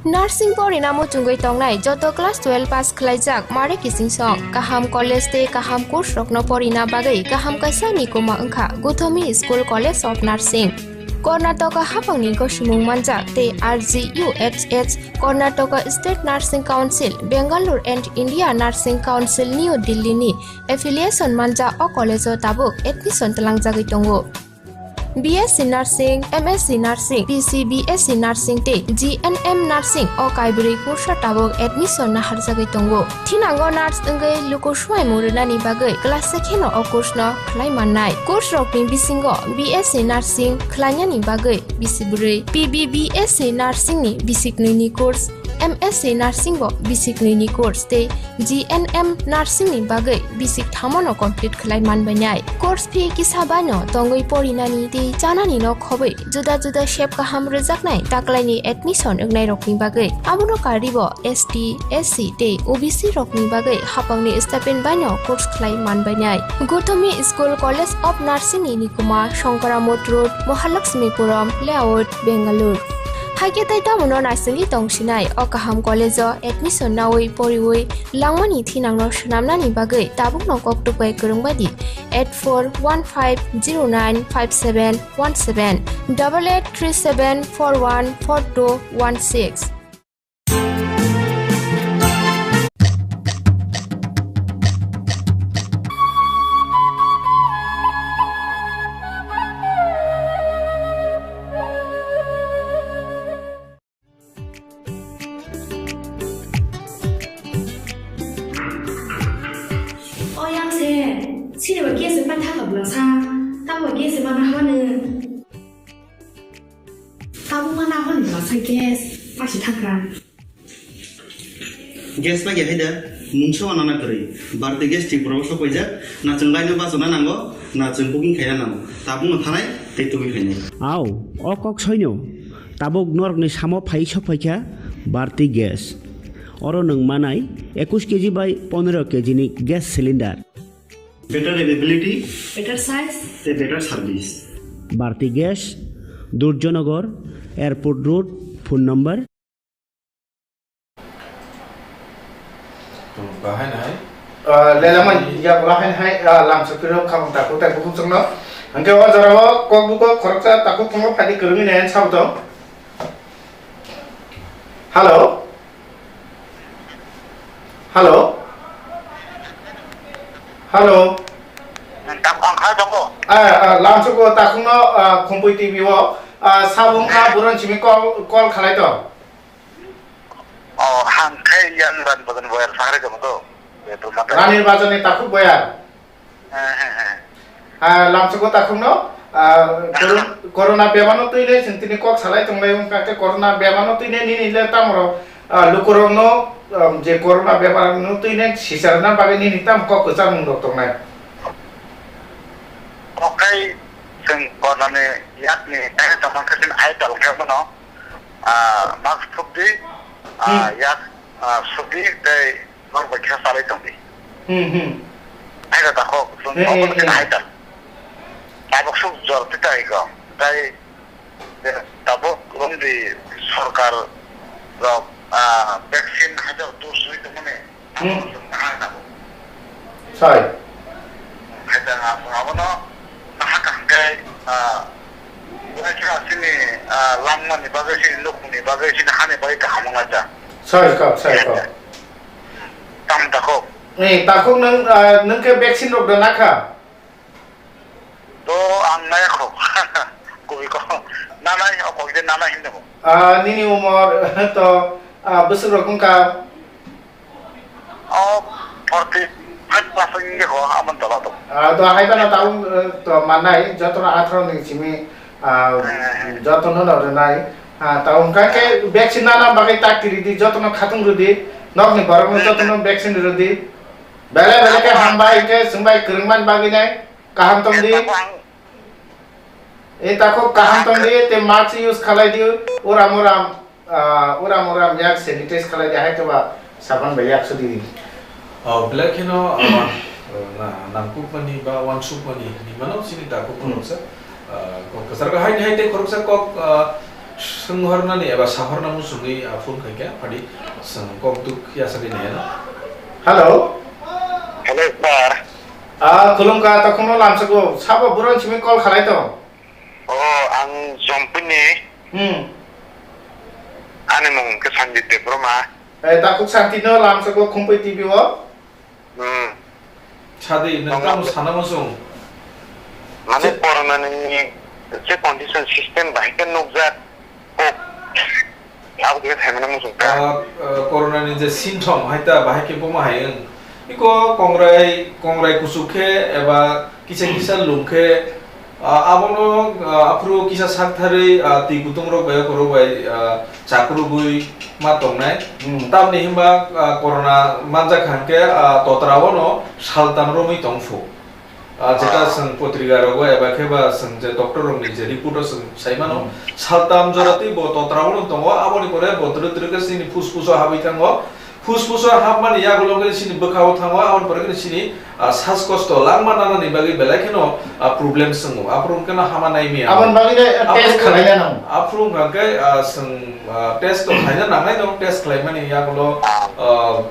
Nursing porina muchungwi tongnai joto class twelve pass khlaijak mare kiching song kaham college tei kaham course rokno porina bagwi kaham kaisa nikuma wngkha Guthomi School College of Nursing. Karnataka haphangni gosimung manjak tei R G U H S, Karnataka State Nursing Council, Bangalore and India Nursing Council New Delhi ni affiliation manjak o college o tabuk admission twlangjagwi tongo. B S C Nursing, M S C Nursing, P C B S C Nursing tei G N M Nursing o kaibrwi kursa tabuk admission naharjagwi tongo. Thinango nurse wngwi luku swimung rwnani bagwi class se kheno o course no khlai mannai. Course rokni bisingo B S C Nursing khlainani bagwi bisi bwrwi, P B B S C Nursing ni bisi knwi ni course, M S C Nursing bo bisi knwi ni course tei G N M Nursing ni bagwi bisi thamo no complete khlai manbainai. Course fee kisa baino tongwi porinani tei chanani no khobwi juda juda sep kaham rwjaknai taklaini admission wngnairokni bagwi. Abono karwibo S T, S C tei O B C rokni bagwi haphangni stipend baino course khlai manbainai. Guthomi School College of Nursing ni nikuma Shankaramot Road, Mahalakshmipuram Layout, Bangalore. Haikhe tei tamono naisingwi tongsinai o kaham college o admission nawi poriwi langmani thinangno swnamnani bagwi tabukno kok tukbai kwrwngbaidi eight four one five zero nine five seven one seven, double eight three seven four one four two one six. O yang se, sini ba gas ma thaka bwlangsa, tamo gas ma na hanu. Tamo ma na hanu bwlangsa gas, ma si thakra. Gas ma ya haida, mungsa wana na kwrwi. Bharti Gas Tripura o sok paijak, na chwng line o bachana nango, na chwng booking khaina nango. Tabuk no thanai, tei tubui khainai. Au, o kok soino. Tabuk norokni samo phai sok phaikha Bharti Gas. Oro nwng manai ekush K G bai pondro K G ni gas cylinder. Better availability. Better size. Tei better service. Bharti Gas, Durjanagar, Airport Road, phone number. Bahai nai. Ah, lela man ya bahai hai, ah, lam sokiro khamung taku tai bukhuk chungno. Hingke o jora o kok buko khoroksa taku phungo phadi kwrwngwi nai sabo tong. Hello. Hello. Hello. Tam ang khai tongo. Ah, ah, lam soko takhungno, ah, Khumpui T V o, ah, sabung kha buron simi call, call khalai to. Oh, hang khai yan ran bagan boyar sahari jong to. Betul mata. Rani bajan ni takhuk boyar. Eh, eh, eh. Ah, lamsoko takhukno, ah, koron-, corona bemar no twi le chwng tini kok salai tonglai wngkha khe corona bemar no twi le nini le tamoro, ah, lukurokno, um, je corona bemar no twi le sicharna bagwi nini tam kok kwchangmung rok tongnai. Kok khai chwng corona ni yakni tangwi tongma khe chwng ai tong khe bono, ah, mask thupdi, ah, hmm, yak, ah, sukdi tei Norok bai khe salai tongdi. Hmm, hmm. Hai da takhok, chwng hmm, obo hmm, khe hmm, hai da. Tabuk suk jor tita iko. Tai, eh, tabuk romdi sorkar rok, ah, vaccine hajar dos ri tongmani. Hmm. Tabuk chwng nahar tabuk. Sai. Hai da, abono nahar kaham khe, ah, sini, ah, langmani bagwi, sini nukni bagwi, sini hani bagwi kaham wngkha. Sai kok, sai kok. Tam takhuk. Eh, takhuk nwng, ah, nwng khe vaccine rok da nakha? To ang nai kho. Kubi ko. Nanai, o kok de nanai hinda ko. Ah, nini umor to, ah, bwswk rok wngkha? O forty five plus wngya ko, amon tola to. Ah, to hai bana taung, eh, to manai, jotono atharo ni simi, ah, eh, jotono no rwnai. Ah, ta wngkha khe vaccine nana bagwi tak tiri di, jotono khatung rw di, nokni borokno jotono vaccine rw di. Belai belai khe hambai, hwnkhe chwngbai kwrwngmani bagwi nai kaham tong di. Eh, takhuk kaham tong di, tei mask use khalai di, uram uram, ah, uram uram yak sanitize khalai di, hai khe ba sabon bai yak sudi di. Oh, belai kheno, ah, na, nangkukmani ba wansukmani hinwi mano chini takhuk hmm, khoroksa. Ah, kok kwchar kha, haini hai tei khoroksa kok, ah, swnghornani eba sahorna muchungwi, ah, phone khaikha, phadi chwng kok duk yasagwi naiyano. Hello. Hello, sir. Ah, khulumkha, tokhuno lamsukgo, sabo buron simi call khalai tong? Oh, ang Jompini. Hmm. Ani mung khe Sanjit Debbarma. Eh, takhuk Santi no lamsukgo Khumpui T V o. Hmm. Sadi, nwng tamo sana muchung? Mane corona ni je condition system bahai khe nukjak kok. Abo khe thaimani muchung ta. Ah, ah, corona ni je symptom hai ta bahai khe bomo hai wng. Iko kongrai, kongrai kuchuk khe eba kisa kisa lum khe, ah, abono, ah, aphuru kisa saktharwi, ah, twi kutung rok bai, akorok bai, ah, chakrugwi ma tongnai. Hmm. Tamni hinba, ah, corona manjak kha hwnkhe, ah, totra o no saltam romwi tong phu. Ah, jeta Ah. chwng potrika rogo eba khe ba chwng je doctor rokni je report o chwng sai mano, Hmm. saltam jora twi bo totra o no tongo, aboni pore bo twrwk twrwk khe chini phusphus o habwi thango. Phusphus o hapmani yagulo khe chini bwkha o thango, aboni pore khe chini, ah, saskosto langma nanani bagwi belai kheno, ah, problem swngo. Aphuru hwnkhe no hama nai maya. Aboni bagwi le, ah, Aphuru test hwnkhe, khwlaina nango. Aphuru hwnkhe, ah, chwng, ah, test to khlaina nangnai no, test khlaimani yagulo, ah,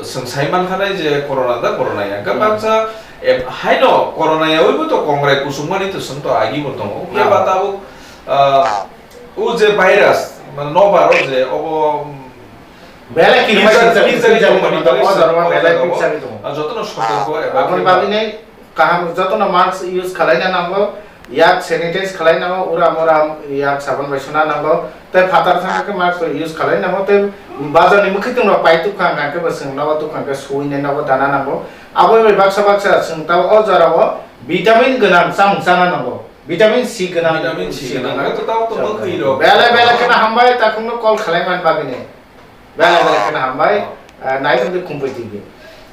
chwng sai mankha nai je corona da corona ya. Hwnkhe Hmm. baksa, eh, haino corona yaui bo to kongrai kusuk mani to chwng to agi bo tongo. Hwnkhe Hmm. ba tabuk, ah, o je virus, mane nobar o je obo, Belai kirima pizza, kirima pizza kirima ni kirima tongmani kirima bagwi o se, jora ma o belai jora o, pizza ni tongo. Ah, jotono sotorko Ah, eba aboni khe bagwi ba- ni kaham jotono mask use khwlaina nango, yak sanitize khwlaina nango, uram uram yak sabon bai suna nango, tei phatar thangkhe mask use khwlaina nango, tei bazar ni mwkhwtwng rok pai tukha hwnkhe bo chwng nogo tukha hwnkhe suwi nai nogo dana nango. Abo bai baksa baksa chwng ta o jora o vitamin gwnang chamung chana nango, vitamin C gwnang. Vitamin C gwnang. Hwnkhe to tamo to mwkhwi rok. Belai belai kheno hambai takhukno call khwlai man bagwi ni. Belai belai kheno hambai, ah, naitongdi Khumpui T V.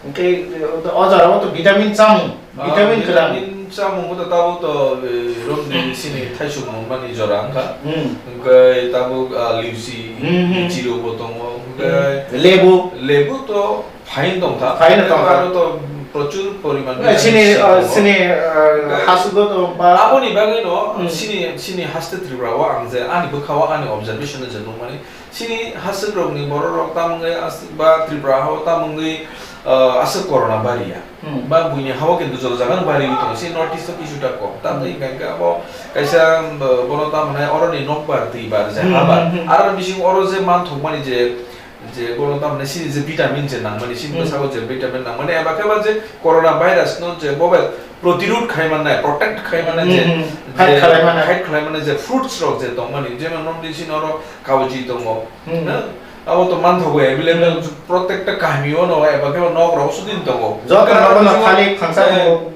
Hwnkhe, eh, o jora o to vitamin chamung, ah, vitamin kwrang. Vitamin chamung to tabuk to, eh, romni sini thaisuk mungmani jora wngkha. Hmm. Hwnkhe tabuk, ah, liusi, Hmm, hmm. lichi rokbo tongo. Hwnkhe Hmm. Lebu. Lebu to phaino tongkha. Phaino tongkha. Aro to prochur poriman Eh, vitamin sini, C ah, tongo. Sini, ah, Hwnkhe hasugo to ba- aboni bagwi no, Hmm. sini, sini haste Tripura o ang je ani bwkha o ani observation o je nukmani, Chini haswk rokni borok rok tamungwi as-, ba Tripura hao tamungwi, ah, aswk corona bariya. Hmm. Ba buini hao kintu jora jaga no bariwi tongo. Chini North East o kisu ta kom. Tamni Hmm. hwnkha hwnkhe abo kaisa, um, bono tamo hwnai oroni nokbar twibar je Hmm, habar. Hmm, hmm. Aro bising oro je manthokmani je, je bono tamo hwnai chini je vitamin je nangmani, chini Hmm. bwsao je vitamin nangmani, eba khe ba je corona virus no je bo bai protirod khai mannai, protect khai mannai je, Hmm, hmm. Fight je khlai mannai. Fight khlai mannai je fruits rok je tongmani, jemon nokni chini oro Kabuji tongo. Hmm. Na? Abo to manthogo available, Hmm. Protekta kahami o no eba khe nok rok sudin tongo. Joto Khe nogo no bising thalik khangsa eh, tongo.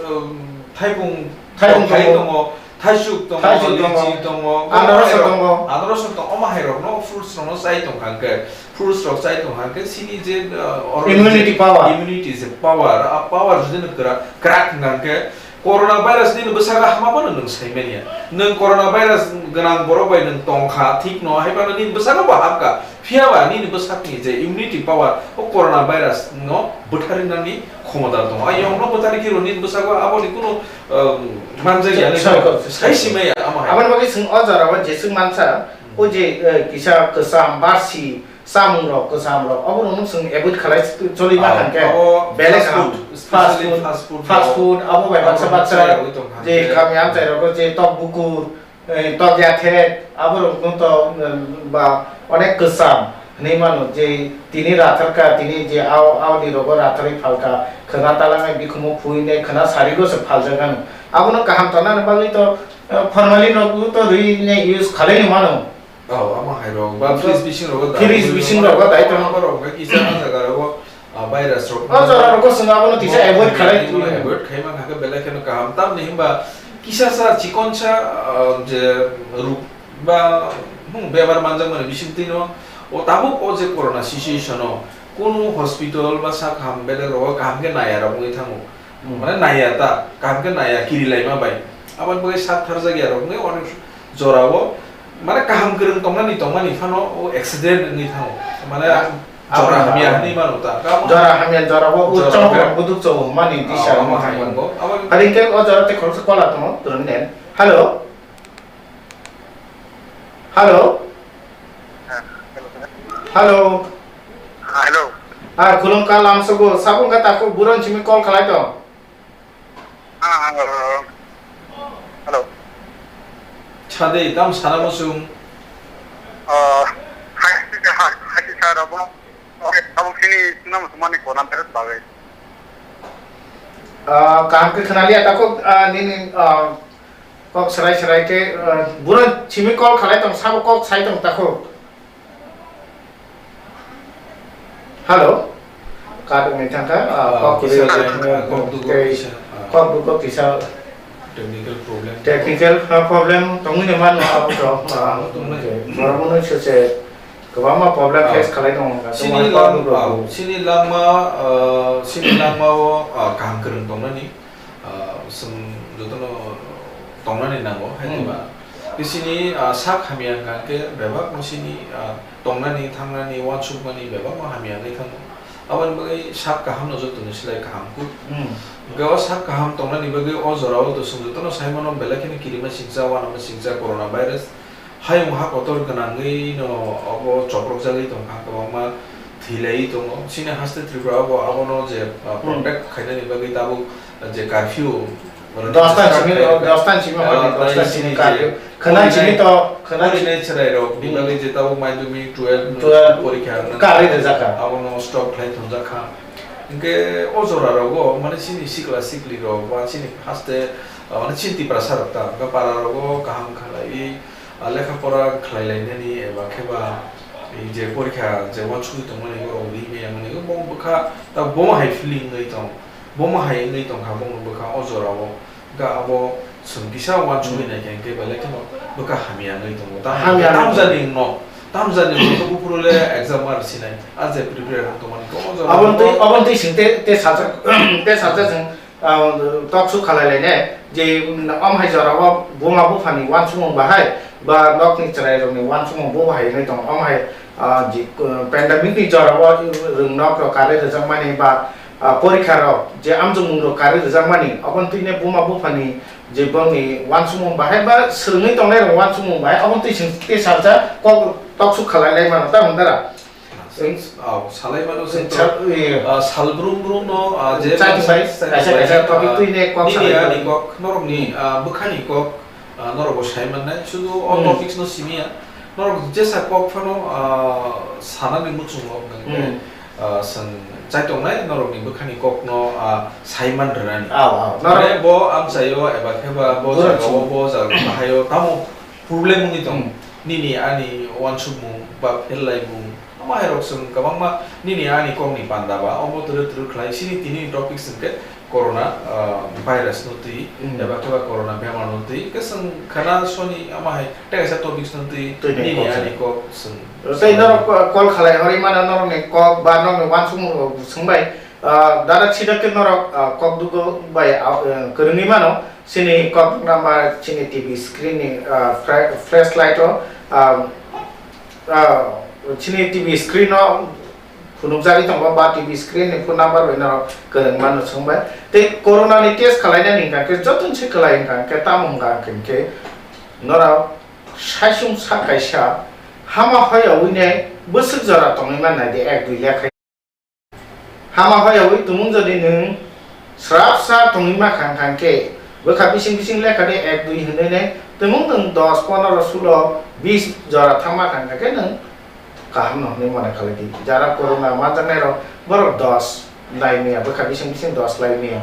Um, thaipung Thaipung tongthai tongo. Tongo, thaisuk tongo, Thaisuk tongo. Lichi tongo, Anarasa tongo. Anarasa tongo, omo hai rok no fruits rok no chai tong kha hwnkhe, fruits rok chai tong kha hwnkhe chini je, uh, oro Immunity je power. Immunity je power, a power jodi no kwrak, kwrak hwnkha hwnkhe, Corona virus nini bwsago hama phano nwng sai manya. Nwng corona virus gwnang borok bai nwng tong kha, thik no, hai phano nini bwsago bo hap kha. Phiya ba nini bwsakni je immunity power o corona virus no bwtharwi nani khomota tongo. A yong no bwtharwi khe rw nini bwsago aboni kunu, um, manjak ya, sai, sai, sai si maya amo hai. Aboni bagwi chwng o jora o jeswk mansa, o je, eh, kisa kwcham barsi, Chamung rok, kwcham rok, abo rok no chwng avoid khalai choli ma Ah, hwnkhe abo belai fast kaham. Food, Fast especially food, fast food fast rok. Food, abo bai baksa Abo baksa chayawui tong kha je hwnkhe. Kami amchai rogo je tok bukur, eh, tok yathe, abo rok no to, um, ba onek kwcham hinwi mano je tini rathar kha, tini je ao, ao ni rogo ratharwi phal kha, khwna talangnai bikhumu phui nai khwna sari go se phal jak ano. Abo no kaham tona ni bagwi to, eh, formalin rok to rwi nai use khalai ni mano. Oh, amo hai rok. Ba fridge bising rogo da. Fridge bising rogo da, ito. Amo rok kisa na jaga rogo, ah, virus rok. Oh, jora rogo swngo abono kisa avoid khalai. Avoid khaima kha khe belai kheno kaham. Tamni himba kisa sa chikon sa, ah, je ruk ba, hmm, bemar manjak mani bising tino. O tabuk o je corona situation o kunu hospital ba sa kaham belai rogo kaham khe naya rok wngwi thango. Hmm. Mane naya ta, kaham khe naya, kiri laima bai. Aboni bagwi sak tharjak ya rok wngwi onek jora o, mane kaham kwrwng tongnani tongmani phano o accident wngwi thango. Mane ah, jora hamya hinwi mano ta. Jora hamya, jora o, o chongkha buduk chong mani disa wngwi thango. Aboni hari khe o jora te khoroksa kola tongo, twrwng den. Hello? Hello? Hello? Hello? Ah, khulumkha lamsogo, sabung ka takhuk, buron simi call khalai tong. Ah, hello. Hello. Chade, tam sana musung. Ah, hai, hai, hai, sir, abo, okay, abo sini, suna musumani kona beres bagai. Ah, kaham khe khwnaliya takhuk, ah, nini, ah, kok serai serai khe, ah, buron simi call khalai tong, sabo kok sai tong takhuk. Hello? Kar wngwi thangkha, ah, ah, kok kisa kwrwi, kisa, ah, kok dugo tei kisa, ah, kok dugo kisa technical problem. Technical, ah, problem tongwi no mano abo to, ah, ah, tongwi. Borok no se se kwbangma problem, ah, face khalai tongo, chini tongmani lam-, kok dugo. Ah, chini langma, ah, chini langmao, ah, kaham kwrwng tongnani. Ah, chwng jotono tongnani nango, hai, hmm, diba? Bisini, ah, sak hamya hwnkha khe bebak no sini, ah, tongnani, thangnani, uansukmani bebak no hamya wngwi thango. Aboni bagwi sak kaham no joto ni slai kaham kuk. Hmm. Hwnkhe o sak kaham tongnani bagwi o jora o to chwng jotono sai mano belai kheno kirima singcha, uanama singcha, corona virus. Hayung ha kotor gwnangwi no obo choprok jagwi tongkha, kwbangma thwi laiwi tongo. Chini haste Tripura o bo abono je, uh, hmm, protect khainani bagwi tabuk je curfew, dos ta ni simi, dos ta ni simi, uh, horni dos ta ni simi curfew. Khwnai simi to, khwnai simi. Chwrai rok ni bagwi je tabuk madhyamik twelve, twelve porikha karwi rwjakha. Abono stop khlai thongjak kha. Hinkhe o jora rogo mane chini sikla sikli rok ba chini haste, uh, mane chini Tiprasa rok ta, para rogo kaham khlaiwi ah, lekha pora khlai lainani eba khe ba, eh, je porikha je uansugwi tongmani borok ri maya mani bo bwkha ta bo hai feeling wngwi tong, bo hai wngwi tongkha bongni bwkha o jora o ga abo chwng kisa uansugwi, hmm, naikhe hwnkhe belai kheno bwkha hamya wngwi tongo. Ta hamya wngwi tongo. Tamjani wngno, tamjani wngno to buphuru le exam mar sinai, a je prepare wng tongmani khe o jora o. Aboni twi, aboni twi sing te, te sajak, te sajak chwng. Ah, tok suk khalai lainai je, mm, om hai jora o buma buphani uansukmung bahai ba nokni chwrai rokni uansukmung bo bahai wngwi tongo. Om hai, ah, je, uh, pandemic ni jora o rwng nok rok karwi rwjakmani ba, ah, porikha rok je amjokmung rok karwi rwjakmani, oboni twino buma buphani je bongni uansukmung bahai ba swrwngwi tongnai rok uansukmung bahai, oboni twi chwng tei salsa kok tok suk khalai lai mano, tamo dara? Chwng, oh, salai mano chwng, chwng to, sal-, iya. Ah, sal brum brum no, ah, je chati bai, kaisa, kaisa topic twi ne kok nini salai ani mano. Kok, norokni, ah, bwkhani kok, ah, norok bo sai mannai. Sudu o, hmm, topics no simi ya. Norok jesa kok phano, ah, sanani muchungo, hmm, ah, chwng chai tongnai, norokni bwkhani kok no, ah, sai man rwnani. Aw, aw. Norok mane bo amchaio eba khe ba bo jaga o, bo jaga bahaio tamo problem wngwi tong. Hmm. Nini ani uansukmung ba pherlaimung. Omo hai rok chwng kwbangma nini ani kokni panda ba, omo twrwk twrwk khlai sini tini topic chwng khe corona, ah, virus no twi, hmm, eba khe ba corona bemar no twi, khe chwng khana soni omo hai tei kaisa topics no twi, twi nini kok ani kok chwng. Tei norok call khalai horwi mano norokni kok ba norokni uansukmung rok swngbai, ah, direct sida khe norok, ah, kok dugo bai, ah, kwrwngwi mano, chini kok number chini T V screen ni, ah, fre-, flashlight o, ah, ah, chini T V screen o phunukjagwi tongo ba T V screen ni phone number bai norok kwrwng mano swngbai. Tei corona ni test khwlainani hwnkha khe joto se kwlai hwnkha khe tamo hwnkha hwnkhe norok saisung sak kaisa hama hoyawi nai bwswk jora tongwi mannai de ek dui lekha. Hama hoyawi tumung jodi nwng srapsa tongwi mankha hwnkha khe bwkha bising bising lekha de ek dui hwnwi nai tumung nwng dos, pondro, sulo, bis jora thangma hwnkha khe nwng kaham no hwnwi mone khalai di. Jara corona manjaknai rok borok dos lai maya, bwkha bising bising dos lai maya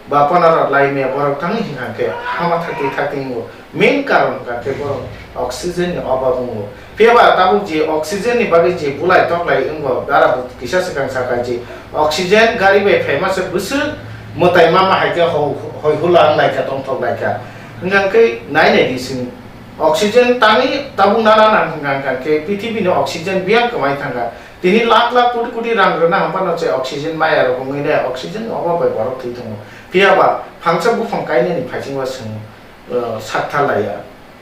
ba pondro lai maya borok thangwi hwnkha khe hama thakti thakti wngo. Main karon hwnkha khe borok oxygen ni obab wngo. Phiya ba tabuk je oxygen ni bagwi je bulai toklai wngo, dara bo kisa swkang saka je oxygen gari bai phaima se bwswk mwtai mama hai khe ho-, hoi hula wng lai kha, tongthok lai kha. Hwnkha khe nai nai di sini. Oxygen tangwi tabuk nana nang hwnkha hwnkha khe prithibi ni oxygen biyang kwmai thangkha. Tini lakh lakh koti koti rang rwna hwnphano se oxygen maya rok wngwi ne oxygen ni obab bai borok thwi tongo. Phiya ba phangsa buphang kainani phaichingba chwng, uh, sak tha laiya.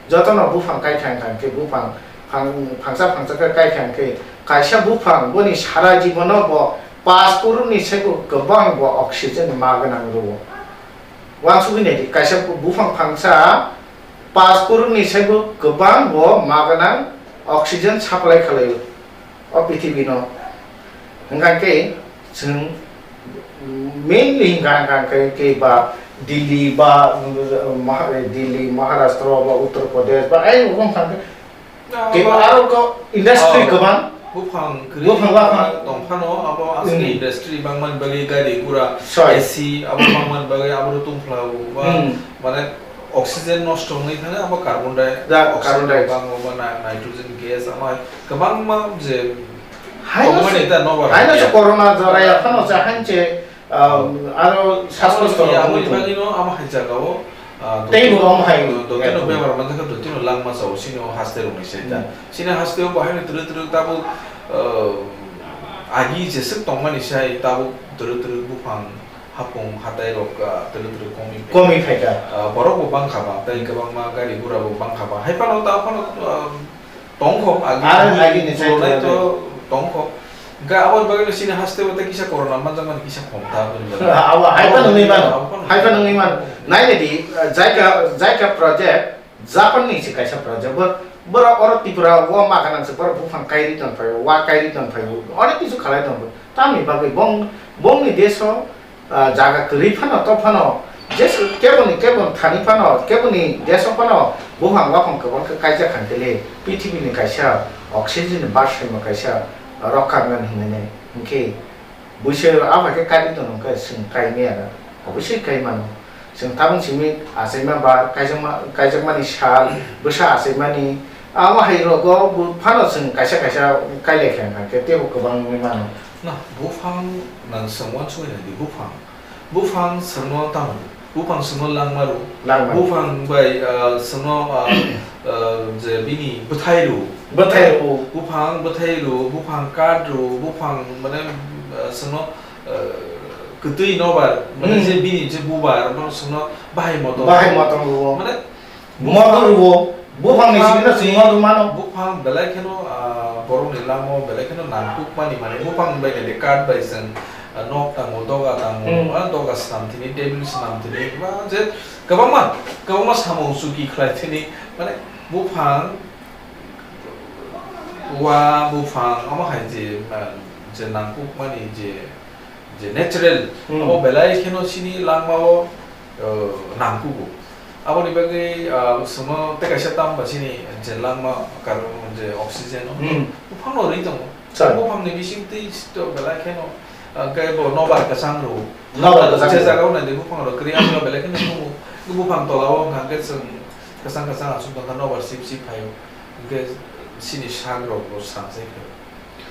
Jotono buphang kai kha hwnkha khe buphang phang-, phangsa phangsa khe kai kha hwnkhe kaisa buphang boni sara jibono bo paanch crore ni saibo kwbang bo oxygen ma gwnang rwo. Uansugwi nai di, kaisa buphang phangsa Pas kuruni saibo kwbang bo ma gwnang oxygen supply khlaio o pithibino. Hwnkha khe chwng mainly hwnkha hwnkha khe, khe ba Delhi ba, um, Maha-, Delhi, Maharashtra ba Uttar Pradesh ba ai rokong hwnkha khe. Ah, kebo ba- aro ko industry Oh. kwbang. Buphang kwrwi Buphang baphang. tongphano abo asli Hmm. industry bangmani bagwi gari gura Soi. A C abo bangmani bagwi abo tongphla ba Hmm. mane oxygen nosto wngwi thangwi abo carbon di-, Da, oxygen carbon dioxide. bangma ba na-, nitrogen gas ama kwbangma je Haino tongmani se, da nobar haino se ya. corona jora ya phano se hanche Um, aro Abo sasmos ni, abo ni tong bagwi no amo hai jaga o, ah, Tei dotino, bo amo hai dotino ya. bemar manjak khe dotino langma chao sini o haste rok ni se ta. Hmm. Sini haste o bahai ni twrwk twrwk tabuk, ah, agi jeswk tongmani sai tabuk twrwk twrwk buphang hapung hatai rok, ah, twrwk twrwk komi phai. Komi phai ta. Ah, borok bo bangkha bang tei kwbangma gari gura bo bangkha bang. Hai phano ta phano, ah, Tongkho, agi Ar agi agi ni puronai chai to tongkho. Hingke aboni bagwi no chini haste o tei kisa corona manjakmani kisa khom ta aboni bagwi. Abo hai phano wngwi mano, Abo phano hai phano wngwi mano. Nai nai di, uh, Jaika, Jaika project, Japan ni se kaisa project. Bo, borok oro Tripura o ma ganang se borok buphang kairi tong phai o, wa kairi tong phai o, onek kisu khalai tong phai o. Tamni bagwi bong, bongni desh o ah, jaga kwrwi phano, to phano, jes-, keboni, keboni thani phano, keboni desh o phano buphang waphang kwbang khe kaijak khan khe le, pithibini kaisa oxygen ni barsaima kaisa rokha wngnani hinwi nai. Hinkhe buiso abo hai khe kairi tono hwnkhe chwng kai maya da, obosui kai mano. Chwng tabuk simi achaima bar, kaijakma, kaijakmani sal, bwsa achaimani, abo hai rogo bo phano chwng kaisa kaisa kai lai kha, hinkhe teibo kwbang wngwi mano. Na, buphang nang chwng uansukwi nai di, buphang. Buphang chwngno tamo? Buphang chwngno langma rw. Langma rw. Buphang bai, ah, chwngno, ah, ah, je bini bwthai rw. Bwthai rw. Buphang bwthai rw, buphang kath rw, buphang mane, ah, chwngno, ah, kwtwi nobar, mane Hmm. je bini je bubar, bono chwngno bahai motom. Bahai motom rw. Mane Motor bo, buphang ni simi no chwng motor mano. Buphang belai kheno, ah, borok ni langma o belai kheno nangkuk mani, mane buphang bai nai de kath bai chwng, ah, nok tango, doga tango, Hmm. ah, doga swnam thini, table swnam thini, ba je kwbangma, kwbangma samung chuki khlai thini, mane buphang, wa buphang, omo hai je, ah, je nangkuk mani je, je natural, Hmm. abo belai kheno chini langma o, uh, nangkugo. Aboni bagwi, uh, chwngno tei kaisa tam ba chini je langma karon je oxygen o Hmm. buphangno rwi tongo. Sir. Buphangni bising twi to belai kheno, uh, hwnkhe bo nobar kwchang rw. Nobar kwchang Je rw. jaga o nai de buphang rw kwrwi, aboni belai kheno tongo. Buphang tola o hwnkha hwnkhe chwng kwchang kwchang aswk tongkha, nobar sip sip phaio. Hwnkhe chini sak rok bo srang se phaio.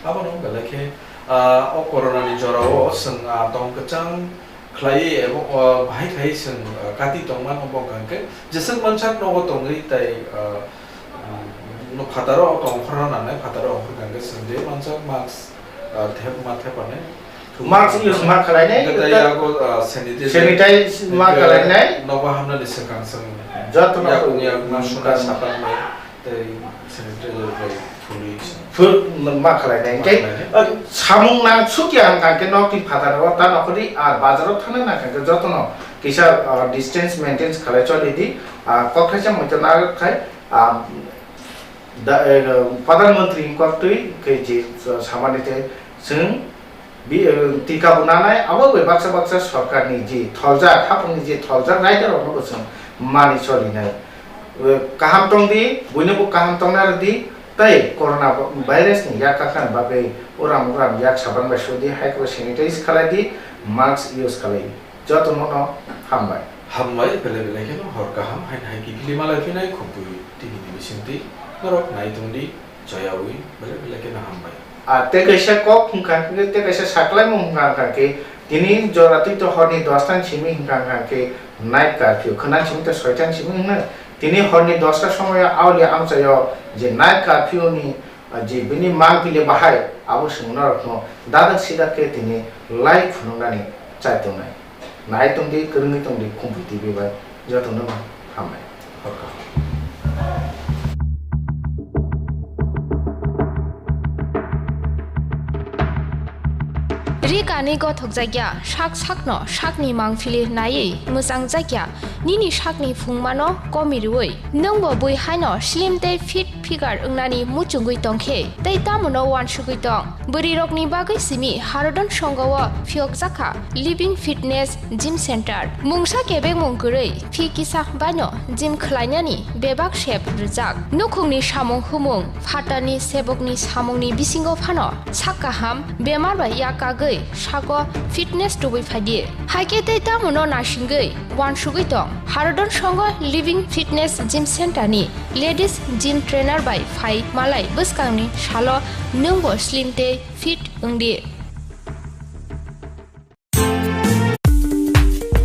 Abono belai khe, ah, o corona ni jora o chwng, ah, tong kwchang khlaiwi ebo, ah, bahai khai chwng, ah, kati tongmano bo hwnkha khe jeswk mansak nogo tongwi tai, ah, mm, no phataro tongphorna nangnai, phataro ongkhor hwnkha khe chwng je mansak mask, ah, thepma thepanai. Mask use ma khlainai, Hwnkhe tai yago, ah, sanitizer. Sanitize ma Hwnkhe khlainai. Nogo hamnani swkang chwng Jotono yakung yakung ma suna swkang. Sapan bai. Tei sanitizer bai phulwi se. Phul ma khlai nai. Tei, Ma khlai nai. uh, samung nang sukya hwnkha khe nok ni phataro ta nokhordi ar bazaro thangna nang khe jotono kisa, uh, distance maintain khlai choli di. Uh, kok thaisa muitu narwk khai, um, da, uh, Pradhan Mantri ni kok twi khe je, uh, samani tei chwng Bi-, eh, tika bo nanai, abo bai baksa baksa sorkar ni je tholjak, hapung ni je tholjak, raida rok no bo chwng mani choli nai. Eh, kaham tong di, buino bo kaham tong na rw di, tei corona virus ni yak kakna bagwi uram uram yak saban bai su di, hai khe bo sanitize khlai di, mask use khlai di. Joto no no hambai. Hambai, belai belai kheno hor kaham, hain hai kiphilwi malai phinai khumtwi tini ni bisingtwi norok nai tong di. Chayawi belai belai kheno hambai. A, tei kaisa kok hwnkha hwnkhe, tei kaisa saklaimung hwnkha hwnkha khe, tini jora twi to horni dosta ni simi hwnkha hwnkha khe night curfew, khwna simi to soita ni simi hwnkha. Tini horni dosta somoyo aulia amchaio je night curfew ni, a, je bini mangpili bahai abo chwng norokno dadak sidak khe tini lai phunuknani chai tongnai. Nai tongdi, kwrwngwi tongdi, Khumpui T V bai. Jotono no hambai. Ri kanwi gothokjakya, sak sakno sakni mangphili naiwi mwchangjakya, nini sakni phungmano komirwi nwngbo bui haino slim tei fit figure wngnani muchungwi tongkhe tei tamono uansugwi tong. Bwrwirokni bagwi simi Harodon Songho-o phiyokjakha Living Fitness Gym Center. Mungsa kebengmung kwrwi phi kisa baino gym khlainani bebak sep rwjak. Nukhungni samung humung, phatarni sebokni samungni bisingo phano sak kaham, bemar bai yak kagwi sago fitness tubui phaidi. Haikhe tei tamono nasingwi uansugwi tong. Harodon Songho Living Fitness Gym Center ni ladies gym trainer bai phai malai bwskangni salo nwngbo slim tei fit wngdi.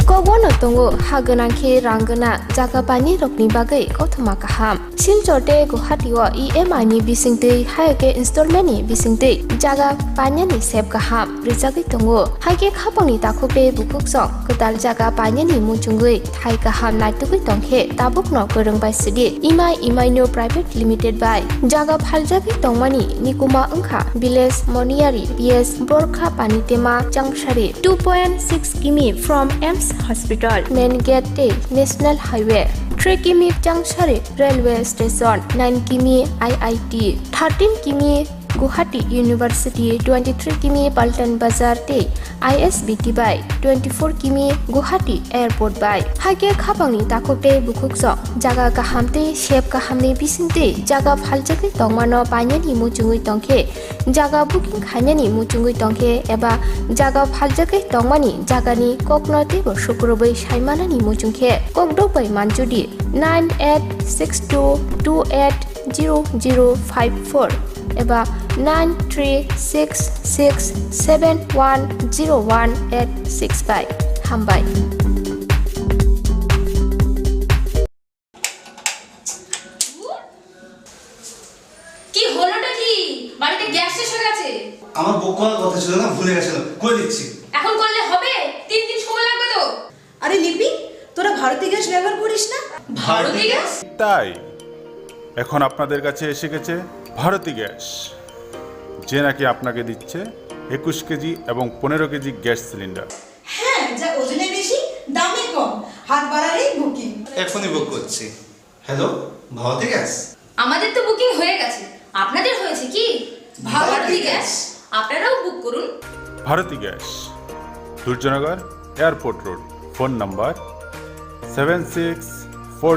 Kokbono tongo ha gwnang khe rang gwnang jaga painai rokni bagwi kothoma kaham. Silchar tei Guwahati o E M I ni bisingtwi, hai khe installment ni bisingtwi jaga painani sep kaham rijagwi tongo. Hai khe khapangni takhuk tei bukhuk song kwtal jaga painani muchungwi thai kaham naitugwi tongkhe tabukno kwrwng bai sidi Imai Imaino Private Limited bai. Jaga phaljagwi tongmani nikuma wngkha Village Moniyari P S Borkha Panitema Changsari, two point six kimi from AIIMS Hospital, Main Gate tei National Highway, three kimi Changsari Railway Station, nine kimi I I T, thirteen kimi Guwahati University, twenty-three kimi Paltan Bazar tei I S B T bai, twenty-four kimi Guwahati Airport bai. Hakhe khapangni takhuk tei bukhuk song jaga kaham tei sep kahamni bisingtwi jaga phaljagwi tongmano painani muchungwi tongkhe, jaga booking khainani muchungwi tongkhe eba jaga phaljagwi tongmani jagani kokno teibo sukrubwi saimanani muchungkhe kokdok bai manjudi nine eight six two two eight zero zero five four eba nine three six six seven one zero one eight six bai. Hambai. কি হলোটা কি? বাড়িতে গ্যাস শেষ হয়ে গেছে। আমার বুক করার কথা ছিল না, ভুলে গেছিল। করে দিচ্ছি। এখন করলে হবে? তিন দিন সময় লাগবে তো। আরে লিপি, তোরা ভারতী গ্যাস ব্যবহার করিস না? ভারতী গ্যাস? তাই এখন আপনাদের কাছে এসে গেছে ভারতী গ্যাস, যে নাকি আপনাকে দিচ্ছে একুশ কেজি এবং পনেরো কেজি গ্যাস সিলিন্ডার। হ্যাঁ, যা ওজনে বেশি, দামে কম, হাত বাড়ালেই বুকিং। এখনই বুক করছি। হ্যালো, ভারতী গ্যাস? আমাদের তো বুকিং হয়ে গেছে, আপনাদের হয়েছে কি? ভারতী গ্যাস। আপনারাও বুক করুন। ভারতী গ্যাস, Durjoynagar airport road, phone number seven six four